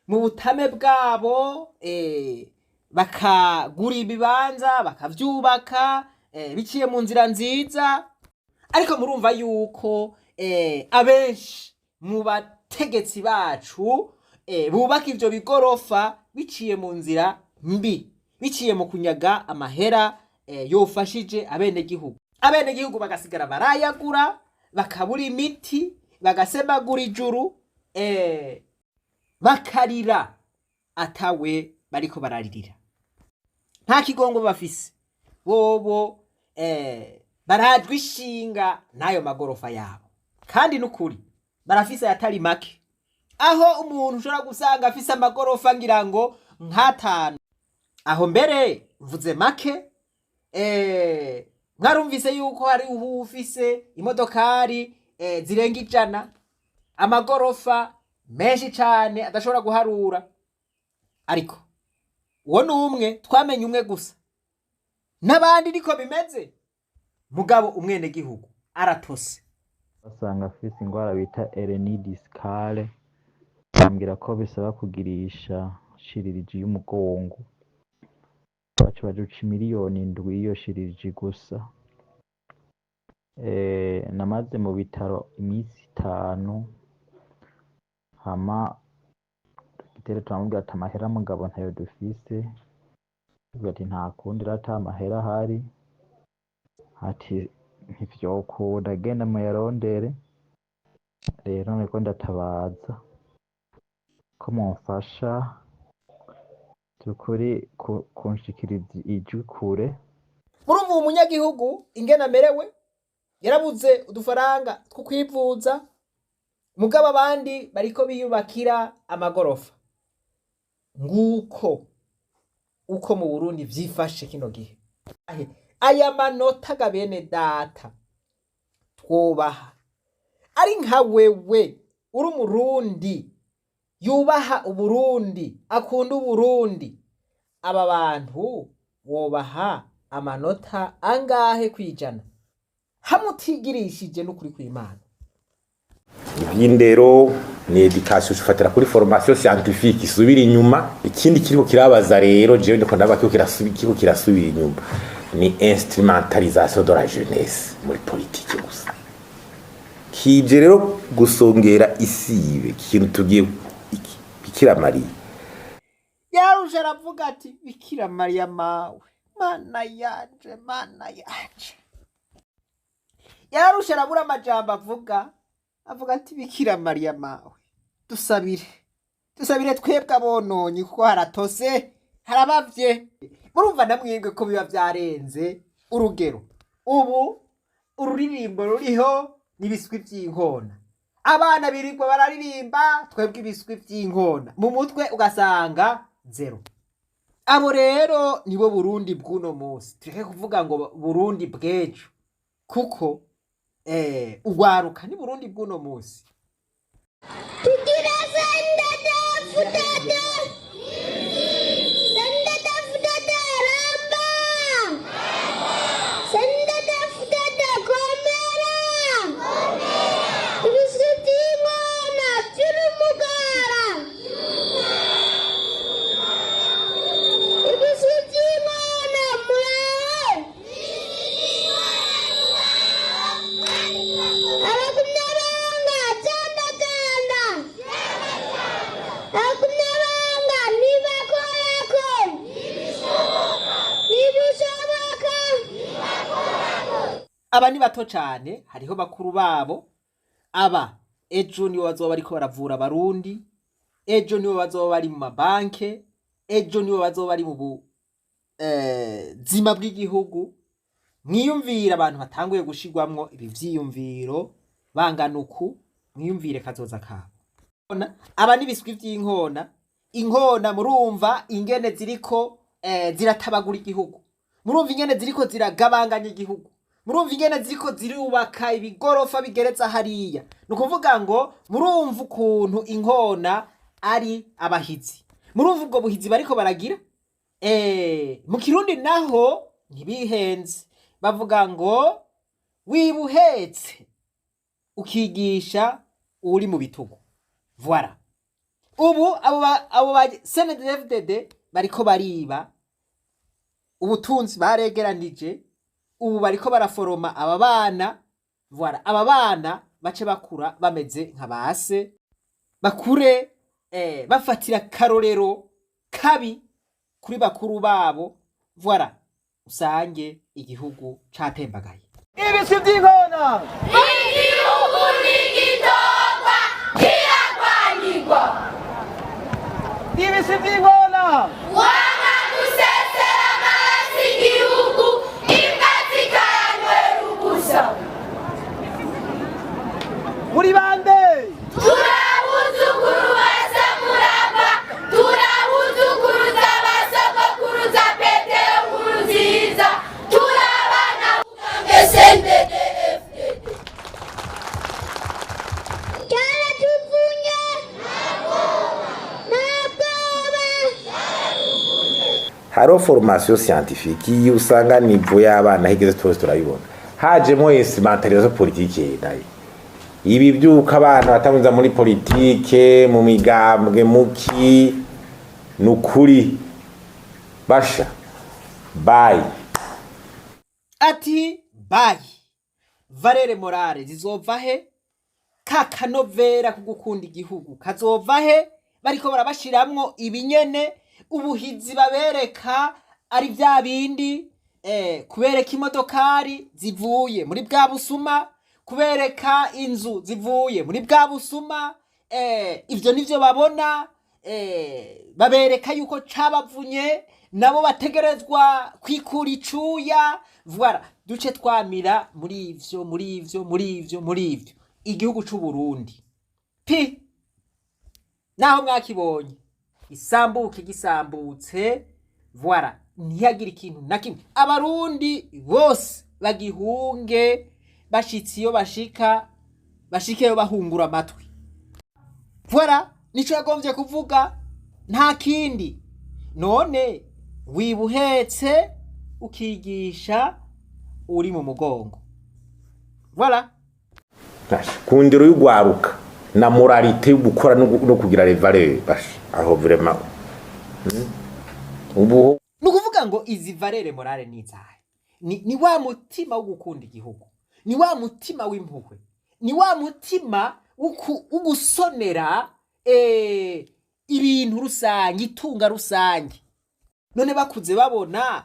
mu butame bwabo, bakagura ibibanza bakavyubaka biciye mu nzira nziza, ariko murumva yuko abenshi mu bategetsi bacu bubaka ivyo bigorofa biciye mu nzira mbi, biciye mu kunyaga amahera yofashije abenegihugu. Abenegihugu bagasigara barayagura, bakabura imiti, bagasemagura ijuru, bakarira atawe bariko bararirira. Nta kigongo bafise bobo, barajwe ishinga n'ayo magorofa yabo. Kandi n'ukuri barafise ayatari make, aho umuntu ushobora gusanga afise amagorofa ngira ngo nk'atanu. Aho mbere mvuze make. Mwarumvise yuko hari uwufise imodokari zirenga 100, amagorofa menshi cane adashobora guharura. Ariko uwo ni umwe, twamenye umwe gusa, n'abandi niko bimeze. Mugabo umwenegihugu aratose. Basanga afise ingwara bita hernie discale, bambwira ko bisaba kugirisha chirurgie y'umugongo, baca baduca 7 miliyoni y'iyo chirurgie gusa. Namaze mu bitaro iminsi 5, hama dogiteri turamubwira ati amahera mugabo ntayo dufise. Avuga ati nta kundi rero, ata amahera ahari, ati ntivyokunda, genda muyarondere. Rero niko ndatabaza ko mumfasha by'ukuri kunshikiriza ijwi kure. Murumva uwo munyagihugu ingene amerewe, yarabuze udufaranga two kwivuza, mugabo abandi bariko biyubakira amagorofa. Nguko uko mu Burundi vyifashe kino gihe. Aya manota ga bene data twubaha, ari nka wewe uri umurundi yubaha Uburundi, akunda Uburundi, aba bantu wobaha amanota angahe kwijana hamwe utigirishije n'ukuri kw'Imana? Iby'indero ni éducation, ufatira kuri formation scientifique isubira inyuma. Ikindi kiriko kirabaza rero, jewe ndiko ndaba kiriko kirasubira inyuma, ni instrumentalisation de la jeunesse muri politique gusa. Kije rero gusongera isibe ikintu tugiye Bikira Mariya. Yaruje aravuga ati Bikira Mariya mawe, mana yanje, mana yanje. Yararushe, arabura amajambo avuga, avuga ati Bikira Mariya mawe, dusabire, dusabire twebwe abononyi, kuko haratose, harabavye. Murumva namwebwe ko biba vyarenze urugero. Ubu ururirimbo ruriho n'ibiswi vy'inkona, abana birirwa bararirimba twebwe ibiswi vy'inkona, mu mutwe ugasanga zéro. Abo rero nibo Burundi bw'uno munsi. Tureke kuvuga ngo Burundi bw'ejo, kuko ugwaruka ni Burundi bw'uno munsi. Tugira CNDD-FDD, CNDD-FDD ramba, CNDD-FDD komera, ibiswi by'inkona by'urumugara, ibiswi by'inkona muraho. Aba ni bato cyane, hariho bakuru babo. Aba ejo nibo bazoba bariko baravura Abarundi, ejo nibo bazoba bari mu mabanke, ejo nibo bazoba bari mu buzima bw'igihugu. Mwiyumvire abantu batanguye gushirwamwo ibi vyiyumviro bangana uku, mwiyumvire kazoza kabo. Aba n'ibiswi vy'inkona. Inkona murumva ingene ziriko ziratabagura igihugu, murumva ingene ziriko ziragabanganya igihugu, murumva ingene ziriko zirubaka ibigorofa bigeretse hariya. Ni ukuvuga ngo murumva ukuntu inkona ari abahizi, murumva ubwo buhizi bariko baragira. Mu Kirundi naho ntibihenze, bavuga ngo wibuhetse ukigisha uri mu bitugu. Voilà. Ubu abo ba CNDD-FDD bariko bariba ubutunzi baregeranije, ubu bariko baraforoma aba bana. Voilà, aba bana bace bakura bameze nka base, bakure bafatira karorero kabi kuri bakuru babo. Voilà, usange igihugu catembagaye. Ibiswi by'inkona. Igihugu ntigitogwa, kiragwanirwa. Ibiswi by'inkona. Wanga gusesera amaraso igihugu, imbwa zikayanywera ubusa. Muri bande? Turabuzukuru ba Samuragwa, turabuzukuruza ba sogokuruza Petero Nkurunziza, turabana b'umugambwe CNDD-FDD. Cyaratuvunye nta bwoba. Hariho formation scientifique iyo usanga niveau y'abana higeze, twese turabibona, hajemo instrumentalisation politique nayo. Ibi byuko abana batamwiza muri politike, mu migambwe, muki nukuri basha bayi. Ati bayi, valeurs morales zizova he? Ka kanovera ko gukunda igihugu kazova he? Bariko barabashiramwo ibinyene, ubuhizi babereka ari vya bindi, kubereka imodokari zivuye muri bwa busuma, kubereka inzu zivuye muri bwa busuma. Ivyo nivyo babona. Babereka yuko cabavunye, nabo bategerezwa kwikura icuya. Voilà, duce twamira muri ivyo, muri ivyo, muri ivyo, muri ivyo. Igihugu c'u Burundi pi naho mwakibonye isambuke gisambutse. Voilà, ntihagire ikintu na kimwe. Abarundi bose bagihunge, bashitse iyo bashika, bashikeyo bahungura amatwi. Voilà, nico yagombye kuvuga, nta kindi. None wibuhetse ukigisha uri mu mugongo. Voilà. Basha, ku ndero y'ugwaruka na moralité yo gukora no kugira les valeurs, basha, aho vraiment ubu Ni ukuvuga ngo izi valeurs morales ni izahe? Ni wa mutima wo gukunda igihugu, ni wa mutima w'impuhwe, ni wa mutima wo gusonera ibintu rusange, itunga rusange. None bakuze babona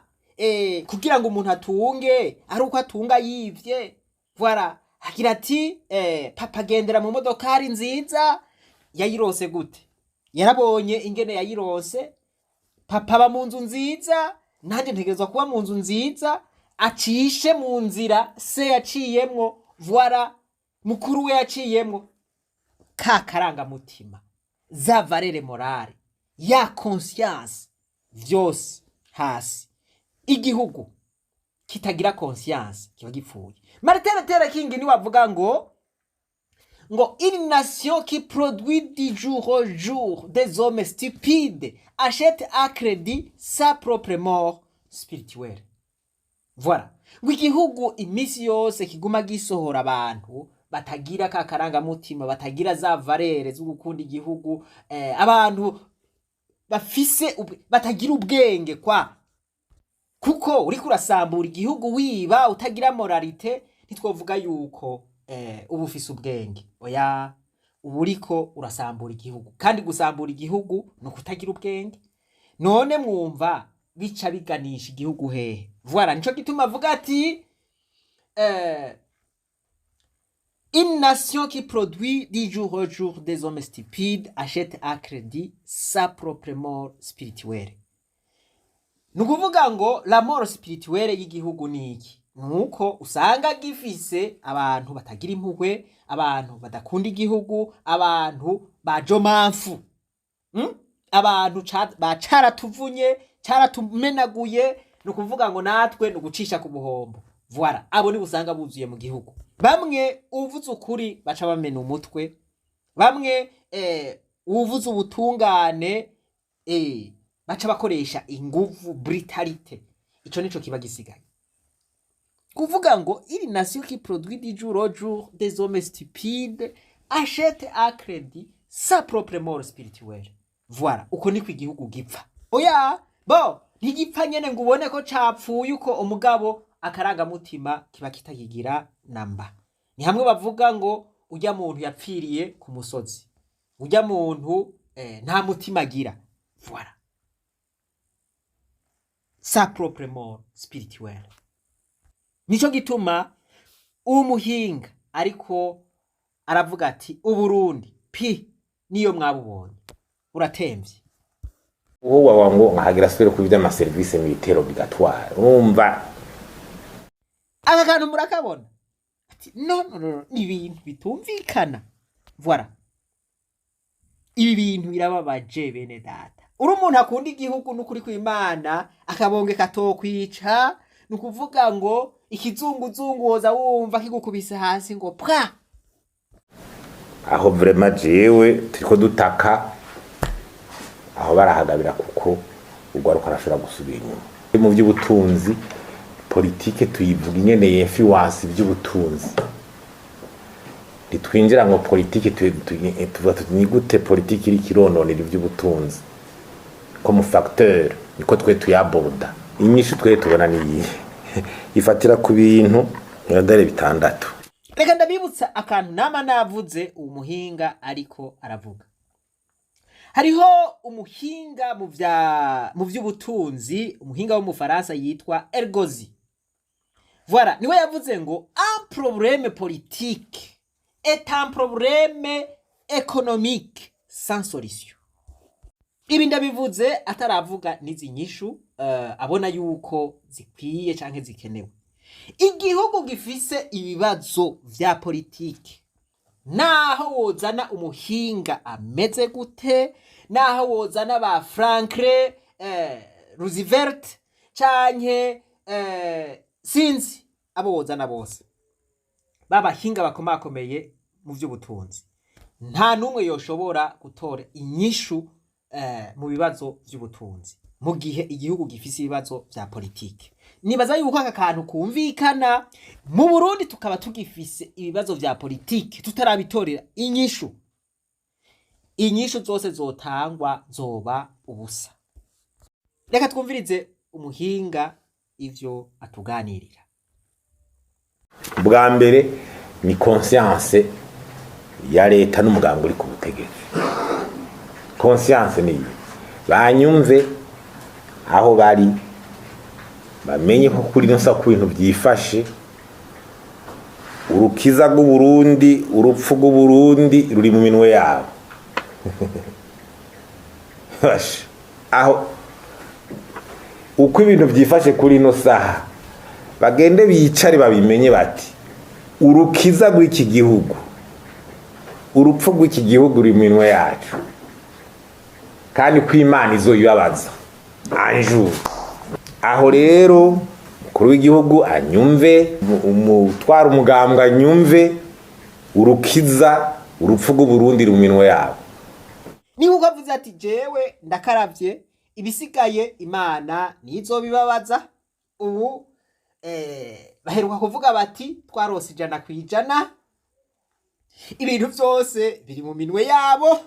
kugira ngo umuntu atunge ari uko atunga yivye. Voilà, agira ati papa agendera mu modokari nziza, yayirose gute? Yarabonye ingene yayirose. Papa aba mu nzu nziza, nanjye ntegerezwa kuba mu nzu nziza. Acishe mu nzira se yaciyemwo, voilà, mukuru we yaciyemwo. Ka karangamutima, za valeurs morales, ya conscience, vyose hasi. Igihugu kitagira conscience kiba gipfuye. Martin Luther King niwe avuga ngo une nation qui produit du jour au jour des hommes stupides achète à crédit sa propre mort spirituelle. Voilà, ngo igihugu iminsi yose kiguma gisohora abantu batagira ka karangamutima, batagira za valeurs zo gukunda igihugu, abantu bafise batagira ubwenge kwa kuko uriko urasambura igihugu, wiba, utagira moralité, ntitwovuga yuko uba ufise ubwenge. Oya, uba uriko urasambura igihugu, kandi gusambura igihugu ni ukutagira ubwenge. None mwumva bica biganisha igihugu hehe? Voilà, nico gituma avuga ati Une nation qui produit du jour au jour des hommes stupides achète à crédit sa propre mort spirituelle. Ni ukuvuga ngo la mort spirituelle y'igihugu ni iki? Ni uko usanga gifise abantu batagira impuhwe, abantu badakunda igihugu, abantu ba jomamfu. Abantu ba caratuvunye, caratumenaguye, ni ukuvuga ngo natwe ni ugucisha ku buhombo. Voilà, abo ni usanga buzuye mu gihugu. Bamwe uvuze ukuri baca bamena umutwe, bamwe uvuze ubutungane baca bakoresha inguvu, brutalité. Ico nico kiba gisigaye. Kuvuga ngo une nation qui produit du jour au jour des hommes stupides achète à crédit sa propre mort spirituelle. Voilà, uko niko igihugu gipfa. Oya, bo ntigipfa nyene ngo ubone ko capfuye uko, umugabo akarangamutima kiba kitakigira namba. Ni hamwe bavuga ngo ujya muntu yapfiriye ku musozi, ujya muntu nta mutima agira. Voilà, sa propre mort spirituelle. Nico gituma umuhinga ariko aravuga ati Uburundi pi niyo mwabubonye uratemvye. Uwo wawa ngo nkahagira asubire ku vy'amaservice militaire obligatoire, urumva. Aka kantu murakabona, ati no, no, no, ni ibintu bitumvikana. Voilà, ibi bintu birababaje, bene data. Uri umuntu akunda igihugu n'ukuri kw'Imana, akabonge katokwica. Ni ukuvuga ngo ikizunguzungu woza wumva kigukubise hasi ngo pwa. Aho vraiment jewe turiko dutaka aho barahagabira, kuko urwaruka arashobora gusubira inyuma mu by'ubutunzi. Politike tuyivuga ingene y'influence iby'ubutunzi, ntitwinjira ngo politike tuvuga tuti ni gute politike iriko irononera iby'ubutunzi comme facteur, niko twe tuyaborda. Inyishu twe tubona niyihe? Ifatira ku bintu dore bitandatu. Reka ndabibutsa akantu nama navuze. Umuhinga ariko aravuga, hariho umuhinga mu vy'ubutunzi, umuhinga w'umufaransa yitwa Ergozi. Voilà, niwe yavuze ngo un problème politique est un problème économique sans solution. Ibi ndabivuze ataravuga n'izi nyishu abona yuko zikwiye canke zikenewe. Igihugu gifise ibibazo vya politiki, naho wozana umuhinga ameze gute, naho wozana ba Franklin Roosevelt canke sinzi abo wozana bose babahinga bakomakomeye mu vy'ubutunzi, nta n'umwe yoshobora gutora inyishu mu bibazo vy'ubutunzi mu gihe igihugu gifise ibibazo vya politike. Nibaza yuko aka kantu kumvikana. Mu Burundi tukaba tugifise ibibazo vya politike tutarabitorera inyishu, inyishu zose zotangwa zoba ubusa. Reka twumvirize umuhinga ivyo atuganirira. Bwa mbere ni conscience ya leta n'umugambi uri ku butegetsi. Conscience ni iyi, banyumve aho bari, bamenye ko kuri ino saha ku bintu byifashe, urukiza rw'Uburundi, urupfu rw'Uburundi ruri mu minwe yabo. Basha, aho uko ibintu byifashe kuri ino saha, bagende bicare babimenye bati urukiza rw'iki gihugu, urupfu rw'iki gihugu ruri mu minwe yacu, kandi ko Imana izoyibabaza anjuru. Aho rero umukuru w'igihugu anyumve, umutwara umugambwe anyumve, urukiza, urupfu rw'Uburundi ruri mu minwe yabo. Niba uko avuze ati jewe ndakaravye, ibisigaye Imana nizobibabaza. Ubu baheruka kuvuga bati twarose 100%, ibintu byose biri mu minwe yabo.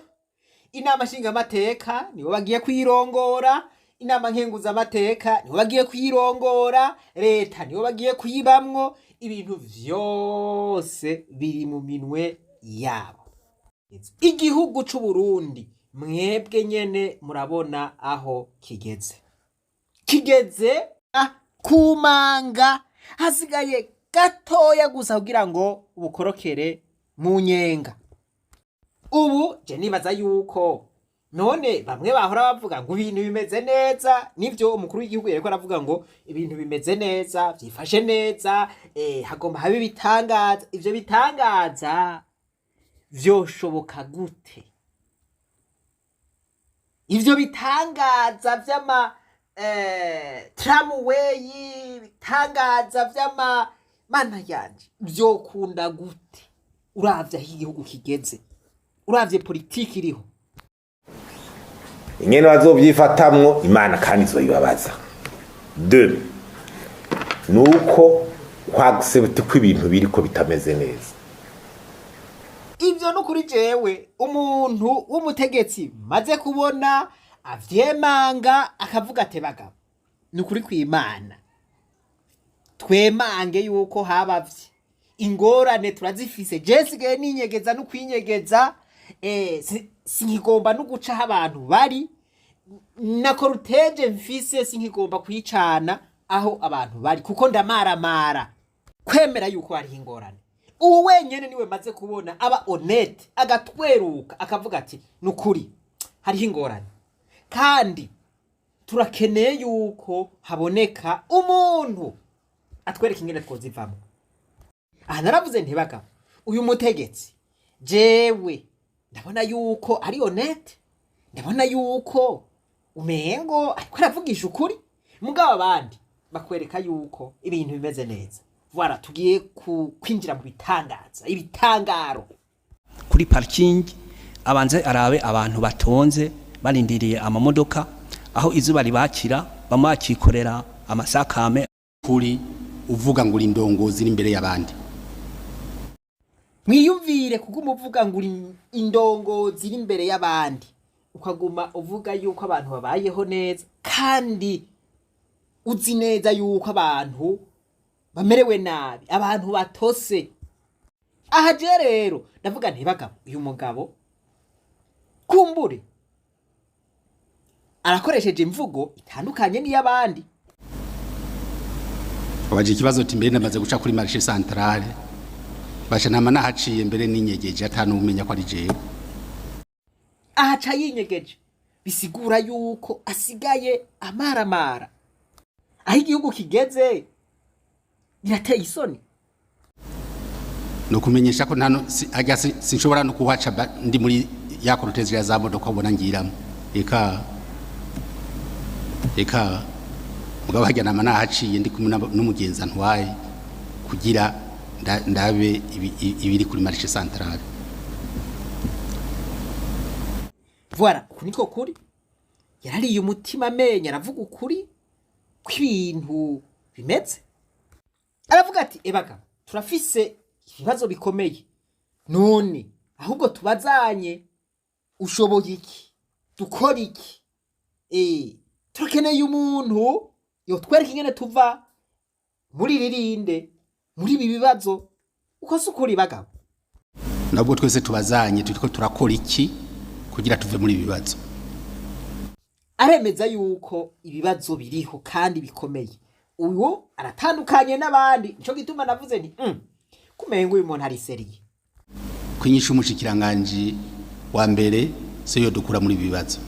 Inama nshingamateka nibo bagiye kuyirongora, inama nkenguzamateka nibo bagiye kuyirongora, leta nibo bagiye kuyibamwo, ibintu vyose biri mu minwe yabo. Igihugu c'Uburundi mwebwe nyene murabona aho kigeze, kigeze kumanga hasigaye. Gatoya gusa kugira ngo bukorokere mu nyenga. Ubu je nibaza yuko none bamwe bahora bavuga ngo ibintu bimeze neza, nivyo umukuru w'igihugu yariko aravuga ngo ibintu bimeze neza, vyifashe neza, hagomba habe ibitangaza. Ivyo bitangaza vyoshoboka gute? Ivyo bitangaza vy'ama tramway, bitangaza vy'ama mana yanje, vyokunda gute uravye aho igihugu kigeze, uravye politiki iriho? Ingene bazovyifatamwo, Imana kandi izobibabaza. Deux, nuko kwaccepte ko ibintu biriko bitameze neza. Ivyo nukuri, jewe umuntu w'umutegetsi maze kubona avyemanga akavuga ati: "Bagabo, ni ukuri kw'Imana, twemange yuko habavye ingorane, turazifise. Je nsigaye ninyegeza no kwinyegeza, sinkigomba no guca aho abantu bari, na cortège mfise sinkigomba kuyicana aho abantu bari kuko ndamaramara." Kwemera yuko hariho ingorane, ubu wenyene niwe maze kubona aba honnête, agatweruka akavuga ati: "Nukuri hariho ingorane kandi turakeneye yuko haboneka umuntu atwereka ingene twozivamo." Aha naravuze nti: "Bagabo, uyu mutegetsi jewe ndabona yuko ari honnête, ndabona yuko umengo ariko aravugisha ukuri." Mugabo abandi bakwereka yuko ibintu bimeze neza. Voilà, tugiye kwinjira mu bitangaza, ibitangaro. Kuri parking abanze arabe abantu batonze barindiriye amamodoka, aho izuba ribakira, bamwe bakikorera amasakame. Kuri uvuga ngo uri indongozi iri imbere y'abandi. Mwiyumvire kuko umuvuga ngo uri indongozi iri imbere y'abandi, ukaguma uvuga yuko abantu babayeho neza kandi uzi neza yuko abantu bamerewe nabi, abantu batose. Aha je rero ndavuga nti: "Bagabo, uyu mugabo kumbure arakoresheje imvugo itandukanye n'iy'abandi." Wabaje ikibazo uti: "Mbere namaze guca kuri marché centrale?" Basha nama nahaciye mbere ninyegeje, atanu umenya ko ari jewe. Ahaca yinyegeje, bisigura yuko asigaye amaramara. Aho igihugu kigeze birateye isoni. No kumenyesha ko nta ajya sinshobora no kuhaca ndi muri ya cortège ya za modoka ubona ngiramo. Eka eka, mugabo hajya nama nahaciye ndi kumwe n'umugenzi antwaye kugira ndabe ibiri kuri marché centrale. Voilà, uku niko kuri. Yarariye umutima amenyo, aravuga ukuri kw'ibintu bimeze. Aravuga ati: "Ebaga, turafise ibibazo bikomeye, none ahubwo tubazanye, ushoboye iki, dukora iki? Turakeneye umuntu yotwereka ingene tuva muri ririnde, muri ibi bibazo." Uko si ukuri, bagabo? Nabwo twese tubazanye, turiko turakora iki kugira tuve muri ibi bibazo? Aremeza yuko ibibazo biriho kandi bikomeye. Uyu aratandukanye n'abandi, nico gituma navuze nti kumenga uyu muntu ari sérieux. Kwinyisha umushikiranganji wa mbere siyo yodukura muri ibi bibazo.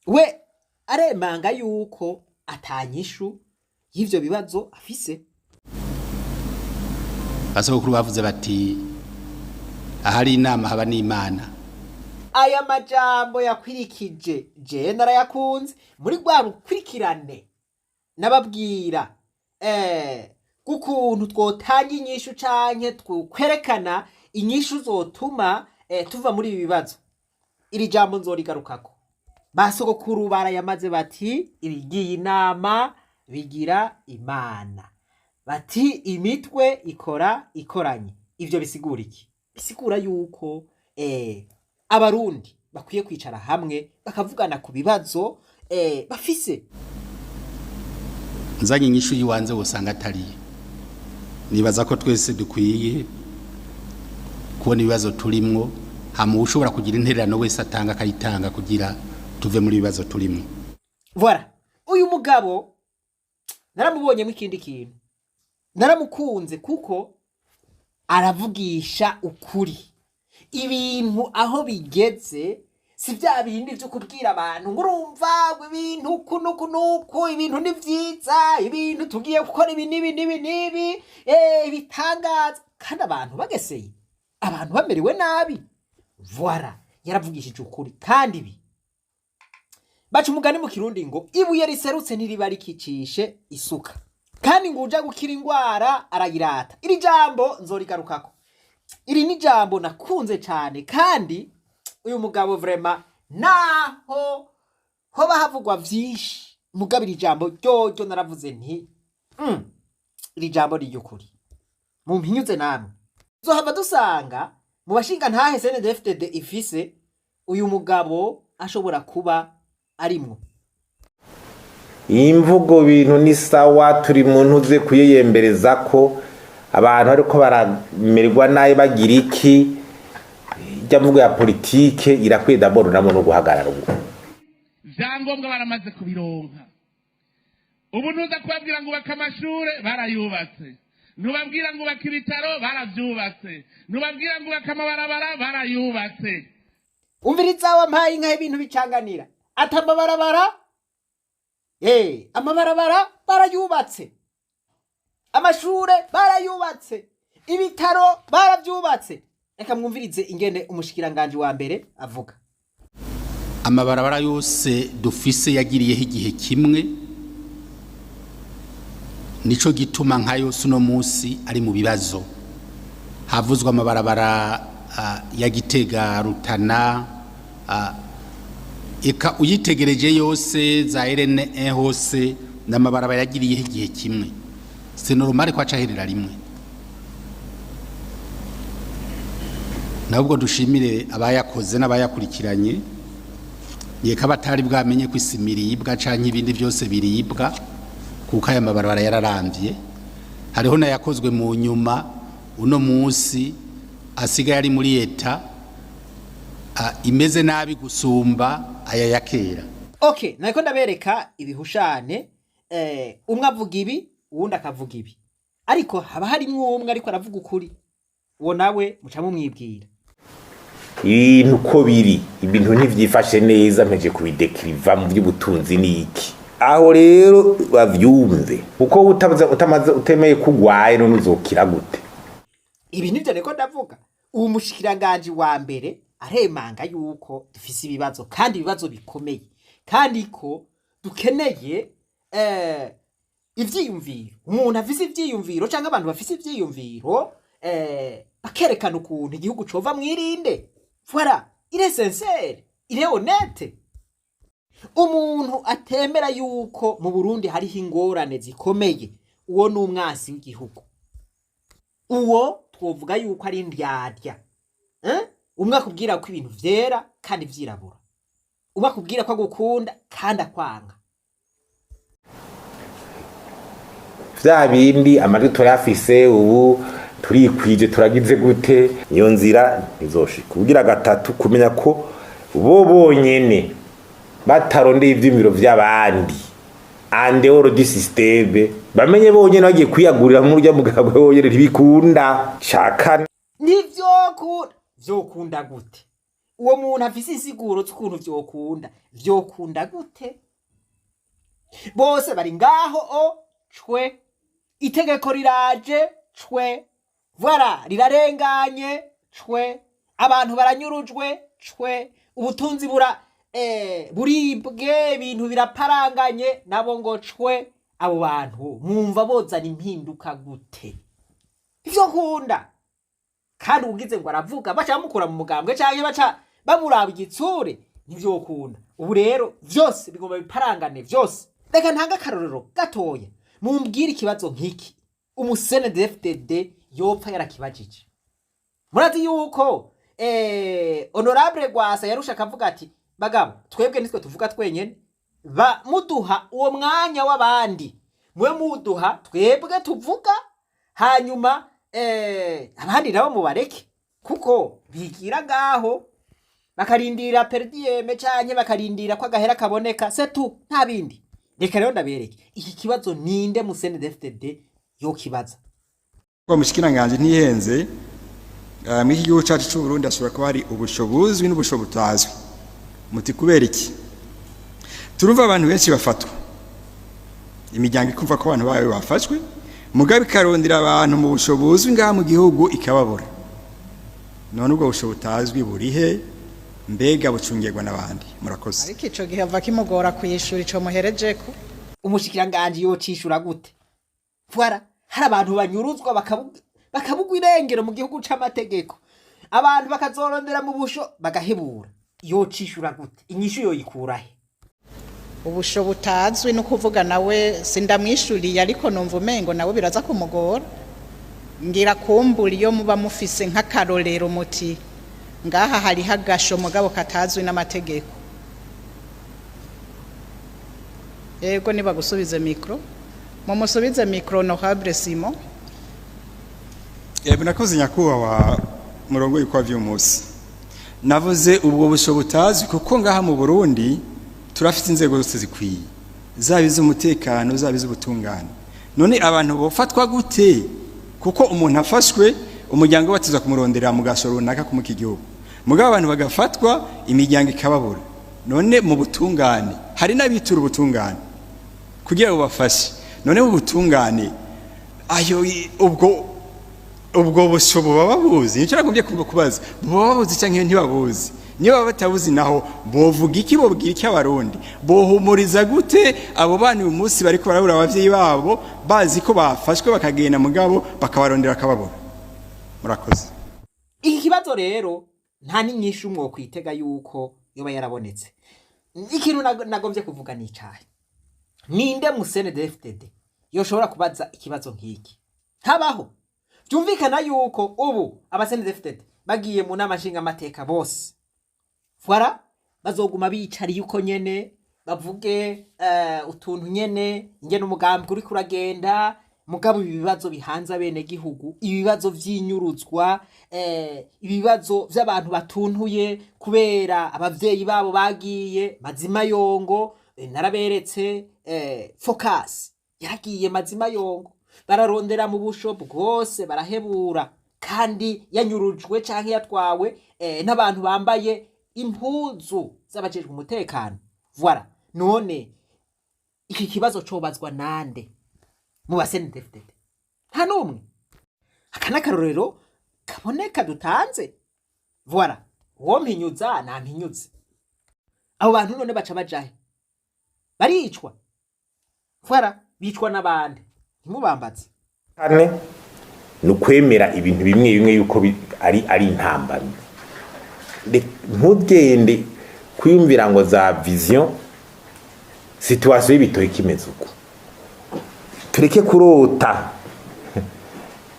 We aremanga yuko atanyishu y'ivyo bibazo afise. Basogokuru bavuze bati: "Ahari inama haba n'Imana." Aya majambo yakwirikije je narayakunze muri rwa rukurikirane nababwira kukuntu twotanga inyishu canke twokwerekana inyishu zotuma tuva muri ibi bibazo. Iri jambo nzorigarukako. Basogokuru barayamaze bati: "Ibigiye inama bigira Imana." Bati: "Imitwe ikora ikoranye." Ivyo bisigura iki? Bisigura yuko abarundi bakwiye kwicara hamwe bakavugana ku bibazo bafise. Nzanye inyishu yiwanze wosanga atariyo. Nibaza ko twese dukwiye kubona ibibazo turimwo, hama ushobora kugira intererano wese atanga akayitanga kugira tuve muri ibibazo turimwo. Voilà, uyu mugabo naramubonyemo ikindi kintu. Naramukunze kuko aravugisha ukuri. Ibintu aho bigeze si bya bindi byo kubwira abantu ngo urumva ngo ibintu uku n'uku n'uku, ibintu ni vyiza, ibintu tugiye gukora ibi n'ibi n'ibi n'ibi, ibitangaza, kandi abantu bageseye, abantu bamerewe nabi. Voilà, yaravugishije ukuri. Kandi ibi baca umugani mu Kirundi ngo ibuye riserutse ntiriba rikicishe isuka, kandi ngo uja gukira ingwara arayirata. Iri jambo nzorigarukako, iri ni jambo nakunze cyane. Kandi uyu mugabo vraiment, naho hoba havugwa vyinshi, mugabo iri jambo ryoryo naravuze nti iri jambo ni iry'ukuri, mumpinyuze namwe. Zohava dusanga mu bashinga ntahe CNDD-FDD ifise, uyu mugabo ashobora kuba arimwo. Iyi mvugo bintu ni sawa, turi mu ntuze kuyeyembereza ko abantu ariko baramererwa nabi bagira iki. Ijya mvugo ya politike irakwiye d'abord nabo no guhagarara ubu. Vyangombwa baramaze kubironka. Ubu ntuza kubabwira ngo ubake amashure, barayubatse. Ntubabwira ngo ubake ibitaro, baravyubatse. Ntubabwira ngo ubake amabarabara, barayubatse. Umviriza, wampaye inka, ibintu bicanganira ati amabarabara, amabarabara barayubatse, amashure barayubatse, ibitaro baravyubatse. Reka mwumvirize ingene umushikiranganji wa mbere avuga. Amabarabara yose dufise yagiriyeho igihe kimwe, nico gituma nka yose uno munsi ari mu bibazo. Havuzwe amabarabara ya Gitega, Rutana, eka uyitegereje yose za RN hose n'amabarabara yagiriyeho igihe kimwe. C'est normal ko acaherera rimwe. Nabwo dushimire abayakoze n'abayakurikiranye, yeka batari bwamenye ko isima iribwa canke ibindi byose biribwa, kuko aya mabarabara yararamvye. Hariho n'ayakozwe mu nyuma, uno munsi asigaye ari muri eta imeze nabi gusumba aya ya kera. Okay, nariko ndabereka ibihushane, umwe avuga ibi, uwundi akavuga ibi, ariko haba harimwo umwe ariko aravuga ukuri, uwo nawe muca mumwibwira. Ibintu uko biri, ibintu ntivyifashe neza, mpeje kubidekiriva mu by'ubutunzi niki. Aho rero bavyumve, kuko utabaza utamaze utemeye kugwaye, none uzokira gute? Ibi nivyo niko ndavuga. Uwo mushikiranganji wa mbere aremanga yuko dufise ibibazo, kandi ibibazo bikomeye, kandi ko dukeneye ivyiyumviro. Umuntu afise ivyiyumviro canke abantu bafise ivyiyumviro, bakerekana ukuntu igihugu cova mwirinde. Voilà, il est sincère, il est honnête. Umuntu atemera yuko mu Burundi hariho ingorane zikomeye, uwo ni umwasi w'igihugu, uwo twovuga yuko ari indyarya, eh? Umwe akubwira ko ibintu vyera kandi vyirabura, umwe akubwira ko agukunda kandi akwanga. Vya bindi amajwi turayafise ubu, turikwije, turagize gute, iyo nzira ntizoshika. Ubugira gatatu, kumenya ko bo bonyene batarondeye ivyiyumviro vy'abandi en dehors du système, bamenye bonyene bagiye kwiyagurira muri urya mugabo wonyene, ntibikunda. Cakane, ntivyokunda. Vyokunda gute? Uwo muntu afise insiguro z'ukuntu vyokunda, vyokunda gute? Bose bari ngaho o cwe, itegeko riraje cwe, voilà, rirarenganye cwe, abantu baranyurujwe cwe, ubutunzi bura buribwe, ibintu biraparanganye, nabo ngo cwe. Abo bantu mwumva bozana impinduka gute? Ivyo nkunda kandi ugize ngo aravuga, baca bamukura mu mugambwe canke baca bamuraba igitsure. Ntivyokunda. Ubu rero vyose bigomba biparangane vyose. Reka ntange akarorero gatoya, mumbwire ikibazo nk'iki umu CNDD-FDD yopfa yarakibajije. Murazi yuko honorable Gwasa yarusha akavuga ati: "Bagabo, twebwe nitwe tuvuga twenyene, ba muduha uwo mwanya w'abandi, mwe muduha twebwe tuvuga, hanyuma abandi nabo mubareke", kuko bigira ngaho bakarindira per diem canke bakarindira ko agahera kaboneka, setu, nta bindi. Reka rero ndabereke iki kibazo, ninde mu CNDD-FDD Yokibaza. Kwa mushikiranganje ntihenze, muri iki gihugu cacu c'u Burundi hashobora kuba hari ubusho buzwi n'ubusho butazwi. Muti kubera iki? Turumva abantu benshi bafatwa, imiryango ikumva ko abantu bayo bafashwe, mugabe ikarondera abantu mu busho buzwi ngaha mu gihugu ikababura. None ubwo busho butazwi burihe? Mbega bucungirwa n'abandi? Murakoze. Ariko ico gihe ava kimugora kuyishura ico muherejeko. Umushikiranganje yocishura gute? Voilà, hari abantu banyuruzwa bakabugwa irengero mu gihugu c'amategeko, abantu bakazorondera mu busho bagahebura. Yocishura gute? Inyishu yoyikurahe? Ubusho butazwi no kuvuga nawe sindamwishuriye, ariko numva umengo nawe biraza kumugora. Ngira kumbura iyo muba mufise nk'akarorero muti ngaha hariho agasho mugabo katazwi n'amategeko. Yego, nibagusubize micro, mumusubize micro honorable Simon. Murakoze nyakubahwa murongo w'ibikwa vy'umunsi. Navuze ubwo busho butazwi kuko ngaha mu Burundi turafite inzego zose zikwiye, zaba iz'umutekano, zaba iz'ubutungane. None abantu bofatwa gute? Kuko umuntu afashwe, umuryango batuza kumurondera mu gasho runaka kumuka igihugu, mugabo abantu bagafatwa imiryango ikababura. None mu butungane hari n'abitura ubutungane kugira ngo bafashe. None mu butungane ayo ubwo busho buba babuzi? Nicyo nagombye kubaza, buba babuzi canke ntibabuzi? Niba baba batabuzi naho bovuga iki? Bobwira iki Abarundi? Bohumuriza gute abo bana uyu munsi bariko barabura abavyeyi babo, bazi ko bafashwe bakagenda, mugabo bakabarondera bakababura? Murakoze. Iki kibazo rero nta n'inyishu mwokwitega yuko yoba yarabonetse. Ikintu nagombye kuvuga ni icahe? Ninde mu CNDD-FDD yoshobora kubaza ikibazo nk'iki? Ntabaho. Byumvikana yuko ubu aba CNDD-FDD bagiye mu nama nshingamateka bose, voilà, bazoguma bicariye uko nyene, bavuge utuntu nyene ingene umugambi uriko uragenda. Mugabo ibi bibazo bihanze abene gihugu, ibibazo vy'inyuruzwa, ibibazo vy'abantu batuntuye kubera abavyeyi babo bagiye mazima yongo, naraberetse Focus yaragiye mazima yongo, bararondera mu busho bwose barahebura, kandi yanyurujwe canke yatwawe n'abantu bambaye impuzu z'abajejwe umutekano. Voilà, none iki kibazo cobazwa nande mu ba CNDD-FDD? Nta n'umwe. Aka n'akarorero kaboneka dutanze. Voilà, uwo mpinyuza nampinyuze. Abo bantu none baca bajahe? Baricwa. Voilà, bicwa n'abandi, ntimubambaze. Kane ni ukwemera ibintu bimwe bimwe yuko ari intambamyi. Ntugende kwiyumvira ngo za vision, situation y'ibitoki kimeze uko. Tureke kurota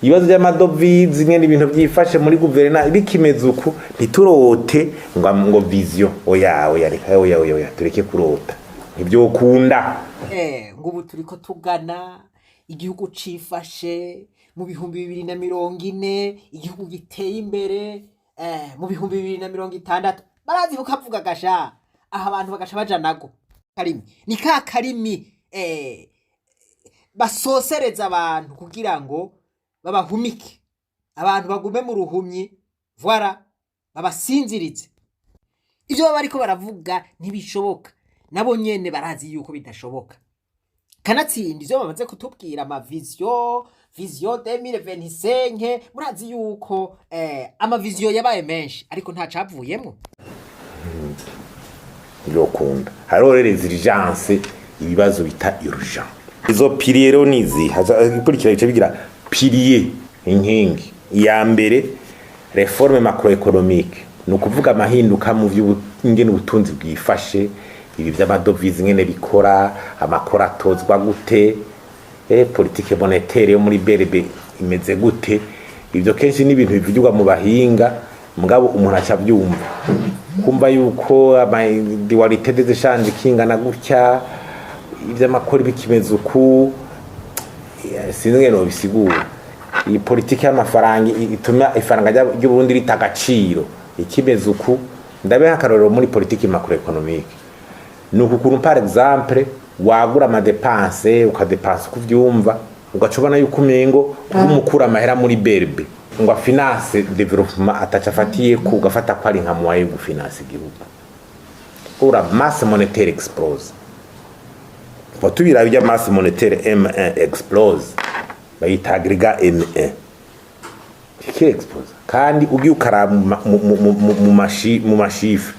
ibibazo by'amadovize nyene, ibintu byifashe muri guverinoma bikimeze uku, ntiturote ngo vision. Oya, oya, reka, oya, oya, oya, tureke kurota, ntibyokunda. Ngo ubu turiko tugana igihugu cifashe mu 2040, igihugu giteye imbere mu 2060. Barazi kukavuga gasha aha, abantu bagaca baja nago. Karimi ni ka karimi basosereza abantu kugira ngo babahumike, abantu bagume mu ruhumyi. Voilà, babasinzirize. Ivyo baba bariko baravuga ntibishoboka, nabo nyene barazi yuko bidashoboka. Kanatsinda ivyo bamaze kutubwira, ama vision 2025, murazi yuko ama vision yabaye menshi ariko nta cavuyemwo. Yokunda hariho rero urgence, ibibazo bita urgent. Izo piliers rero nizi ikurikira bice bigira pilier, inkingi iya mbere, réforme macroéconomique, ni ukuvuga amahinduka mu vy'ingene ubutunzi bwifashe, ibi vy'amadovize ingene bikora, amakora atozwa gute, politique monétaire yo muri BRB imeze gute. Ibyo kenshi ni ibintu bivugirwa mu bahinga, mugabo umuntu aca avyumva, kumva yuko ama dualité des échanges kingana gutya, ivy'amakori bikimeze uku, sinzi ngene nobisigura. Iyi politiki y'amafaranga ituma ifaranga ry'Uburundi rita agaciro ikimeze uku. Ndabeho akarorero muri politiki macroéconomique, ni uku kuntu par exemple wagura ama dépenses, ukadepansa uko uvyumva. Ugaca ubona yuko umengo umukura amahera muri BRB ngo afinance développement ataca afatiye ku ugafata ko ari nka moyen yo gufinansa igihugu. Ura masse monétaire explose. Kuva tubiraba ibya masse monétaire M1 explose, bayita agrégat M1 kikiri explose, kandi ugiye ukaraba mu ma chiffres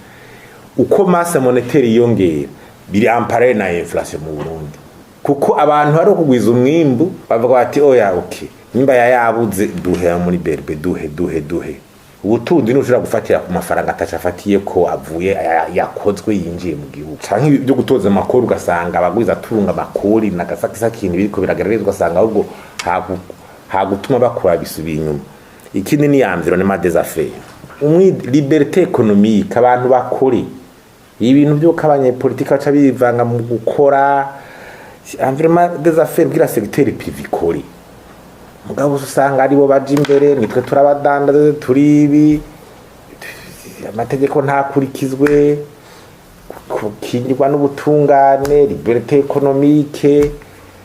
uko masse monétaire yiyongera, biri en parallèle na inflation mu Burundi, kuko abantu bari kugwiza umwimbu bavuga bati: "Oya, okay, nimba yayabuze, duhe muri BRB, duhe, duhe, duhe." Ubutunzi ntushobora gufatira ku mafaranga ataca afatiye ko avuye yakozwe yinjiye mu gihugu, canke ibyo gutoza amakori, ugasanga abagwiza atunga amakori nagasakisaki biriko birageragezwa, ugasanga ahubwo hagutuma bakora bisubiye inyuma. Ikindi ni environnement des affaires, umwi liberté économique, abantu bakore ibintu by'uko abanyepolitiki baca bivanga mu gukora environnement des affaires bwira secteur privé ikore. Mugabo usanga aribo baja imbere, nitwe turabadandaza, turi ibi, amategeko ntakurikizwe, gukingirwa n'ubutungane, liberté économique,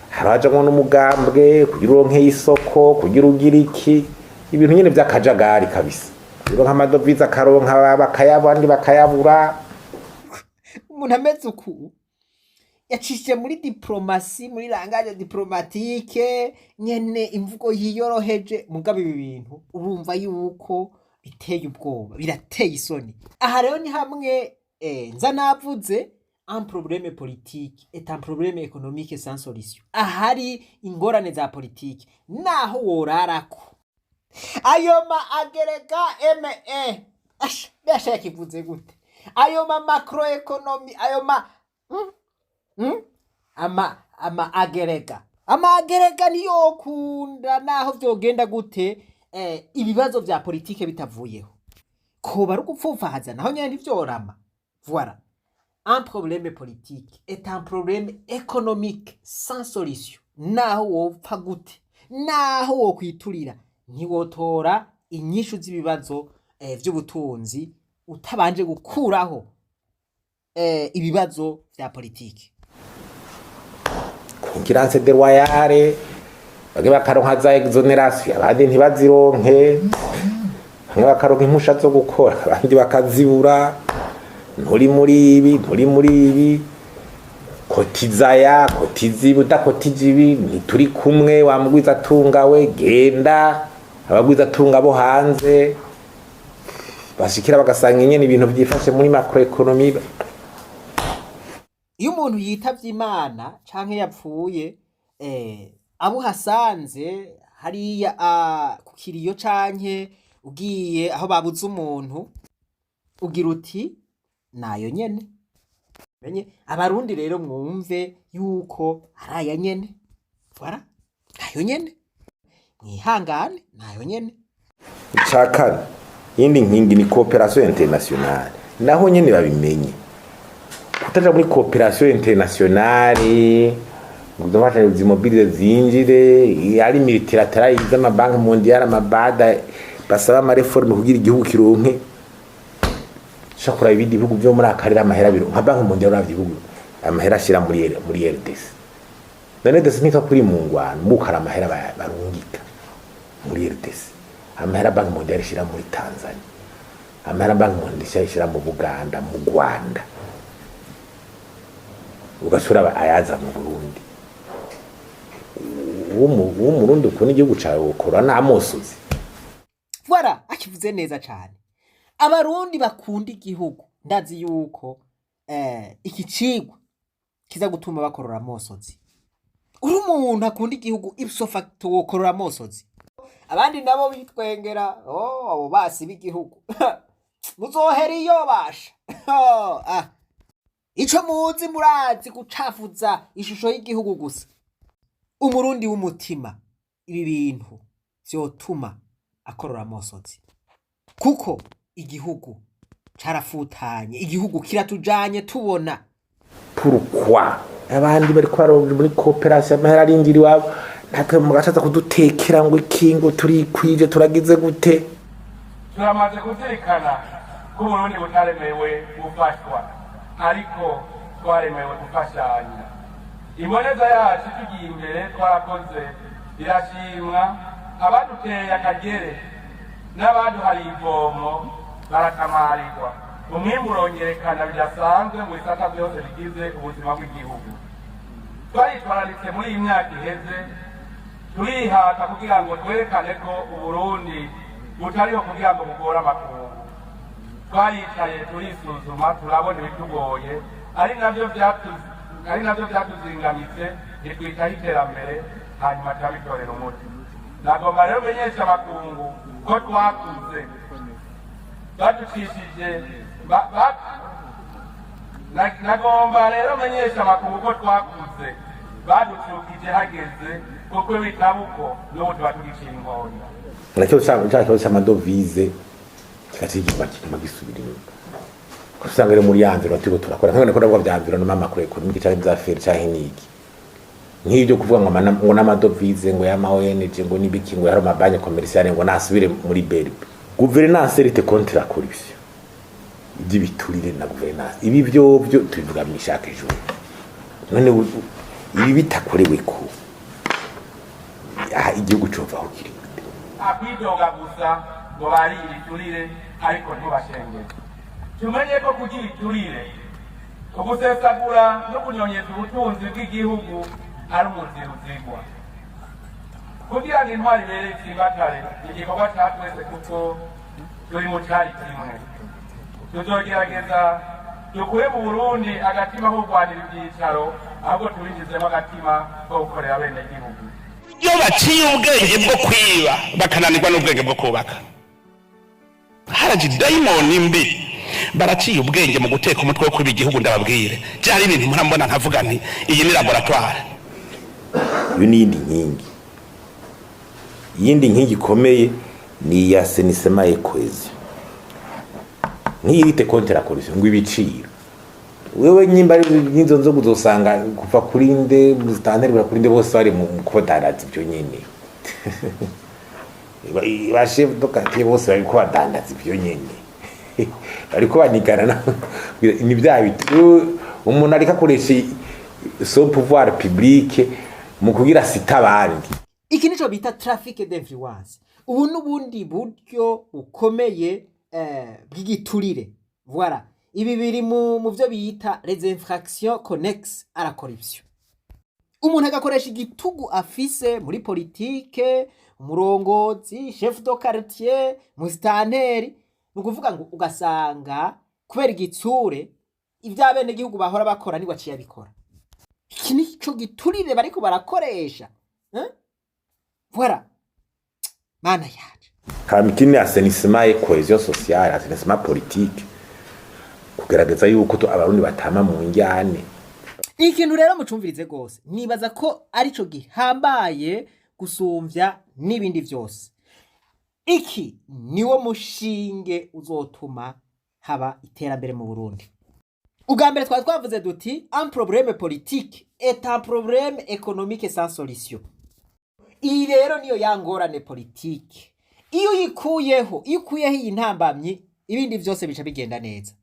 harajamwo n'umugambwe kugira uronke isoko, kugira ugire iki, ibintu nyene vy'akajagari kabisa. Uronka amadovize, akaronka bakayabura, abandi bakayabura. Umuntu ameze uku yacishije muri diplomatie, muri langage diplomatique nyene, imvugo yiyoroheje, mugabo ibi bintu urumva yuko biteye ubwoba, birateye isoni. Aha rero ni hamwe nza navuze: un problème politique est un problème économique sans solution. Ahari ingorane za politike, naho worarako ayo ma agrégats ME, asha yakivuze gute, ayo ma macroéconomie, ayo ma Ama agrégats, ama agrégats ntiyokunda naho vyogenda gute, ibibazo vya politike bitavuyeho, koba ari ugupfupfahaza, naho nyene ntivyorama. Voilà, un problème politique est un problème économique sans solution. Naho wopfa gute, naho wokwiturira, ntiwotora inyishu z'ibibazo vy'ubutunzi utabanje gukuraho ibibazo vya politike. Concurrence déloyale, bamwe bakaronka za exonération, abandi ntibazironke, bamwe bakaronka impusha zo gukora, abandi bakazibura. Nturi muri ibi, nturi muri ibi, kotiza ya kotiza ibi, udakotije ibi ntituri kumwe, wa mugwiza we genda. Abagwiza tunga bo hanze bashikira bagasanga nyene ibintu vyifashe muri macroéconomie. Iyo umuntu yitavye Imana canke yapfuye, abo uhasanze hariya ku kiriyo canke ugiye aho babuze umuntu, ugira uti: "Nayo nyene." Menye abarundi rero mwumve yuko ari aya nyene. Voilà, nayo nyene, mwihangane, nayo nyene. Icakane, iyindi nkingi ni coopération internationale. Naho nyene babimenye, kutaja muri coopération internationale ngo imfashanyo zimobile zinjire, ari multilatérale z'amabanki mondiale, amabada basaba ama réformes kugira igihugu kironke. Ushobora kuraba ibindi bihugu vyo muri akarere, amahera biro nka Banque mondiale, uravye ibihugu amahera ashira muri RDC. None RDC ntitwa kuri mu ngwano, mukara amahera barungika muri RDC, amahera Banque mondiale ishira muri Tanzania, amahera Banque mondiale ishira mu Buganda, mu Rwanda, ugasura ayaza mu Burundi. W'Umurundi ukunda igihugu cawe ukora n'amosozi. Voilà, akivuze neza cane. Abarundi bakunda igihugu, ndazi yuko iki cigwa kiza gutuma bakorora amosozi. Uri umuntu akunda igihugu, ipso facto wokorora amosozi. Abandi nabo bitwengera: "Oh, abo basi b'igihugu muzohera iyo basha." Oh, ah. Ico muzi, murazi gucafuza ishusho y'igihugu gusa. Umurundi w'umutima, ibi bintu vyotuma akorora amosozi, kuko igihugu carafutanye, igihugu kiratujanye tubona. Pourquoi abandi bariko baronka muri coopération amahera arindira iwabo, natwe mugacaza kudutekera ngo iki, ngo turikwije, turagize gute? Turamaze kuzirikana ko Uburundi butaremewe gufashwa, ariko twaremewe gufashanya. Imboneza yacu tugiye imbere, twarakoze. Birashimwa abaduteye akagere n'abaduhariye ivomo barakamarirwa. Umwimbu urongerekana bidasanzwe mu bisata byose bigize ubuzima bw'igihugu. Twaritwararitse muri iyi myaka iheze, turihata kugira ngo twerekane ko Uburundi butariho kugira ngo bugore amakungu. Twaricaye turisuzuma, turabona ibitugoye, ari navyo vyatuzingamitse, ntitwitaho iterambere, hanyuma turabitorera umuti. Nagomba rero menyesha amakungu ko twakuze baducishije. Nagomba rero menyesha amakungu ko twakuze baducukije hageze, kuko bitaba uko n'ubu tuba tugiciye ingonya. Nacyo cya kibazo cy'amadovize kiguma kiguma gisubira inyuma, kuko usanga rero muri ya environnement turiko turakora, nkabona ko ndavuga bya environnement macroéconomique canke bya faire canke niki nk'ibyo kuvuga ngo ngo n'amadovize, ngo y'ama ONG, ngo n'ibiki, ngo yari amabanki commerciale, ngo nasubire muri BRB. Gouvernance, lutte contre la corruption, iby'ibiturire na gouvernance, ibi byo byo tubivuga mu ishaka ejo. None ibi bitakorewe ko aha, igihugu cova aho kiri? Akwidoga gusa ngo bariye ibiturire, ariko ntibashengere. Tumenye ko kugira ibiturire, ugusesagura no kunyonyeza ubutunzi bw'igihugu ari umuziro uzigwa. Kugira ngo intwari ibereye itsimbatare, igikorwa ca twese, kuko turi mu cari kimwe. Tuzogerageza dukure mu Burundi agatima ko kurwanira ivyicaro, ahubwo tubinjizemo agatima ko gukorera bene gihugu. Iyo baciye ubwenge bwo kwiba, bakananirwa n'ubwenge bwo kubaka, haraje dayimoni mbi. Baraciye ubwenge mu guteka umutwe wo kwiba igihugu. Ndababwire, byari ibintu murambona nkavuga nti iyi ni laboratoire. Iyo ni iyindi nkingi. Iyindi nkingi ikomeye ni iya assainissement et cohésion, nk'iyi lutte contre la corruption, ngo ibiciro wewe nyimba ari nk'izo nzoga, uzosanga kuva kuri nde muzitanteri kuri nde, bose bari mu kubadandaza ibyo nyene. Ba chef de quartier bose bariko badandaza ibyo nyene, bariko banigana ni bya biti. Umuntu ariko akoresha son pouvoir public mu kugira sita abandi. Iki nico bita trafic d'influence. Ubu n'ubundi buryo bukomeye bw'igiturire. Voilà, ibi biri mu byo bita les infractions connexes à la corruption. Umuntu agakoresha igitugu afise muri politike, umurongozi, chef de quartier, musitanteri, ni ukuvuga ngo ugasanga kubera igitsure, ibyo abenegihugu bahora bakora ni waciye abikora. Iki nico giturire bariko barakoresha, eh? Voilà, mana yaje. Kamikini, assainissement et cohésion sociale, assainissement politique, kugerageza yuko Abarundi batama mu njyane. Ikintu rero mucumvirize rwose, nibaza ko arico gihambaye gusumvya n'ibindi vyose. Iki niwo mushinge uzotuma haba iterambere mu Burundi. Ubwa mbere twari twavuze duti: "Un problème politique est un problème économique sans solution." Iyi rero niyo ya ngorane politike. Iyo uyikuyeho, iyo ukuyeho iyi ntambamyi, ibindi vyose bica bigenda neza.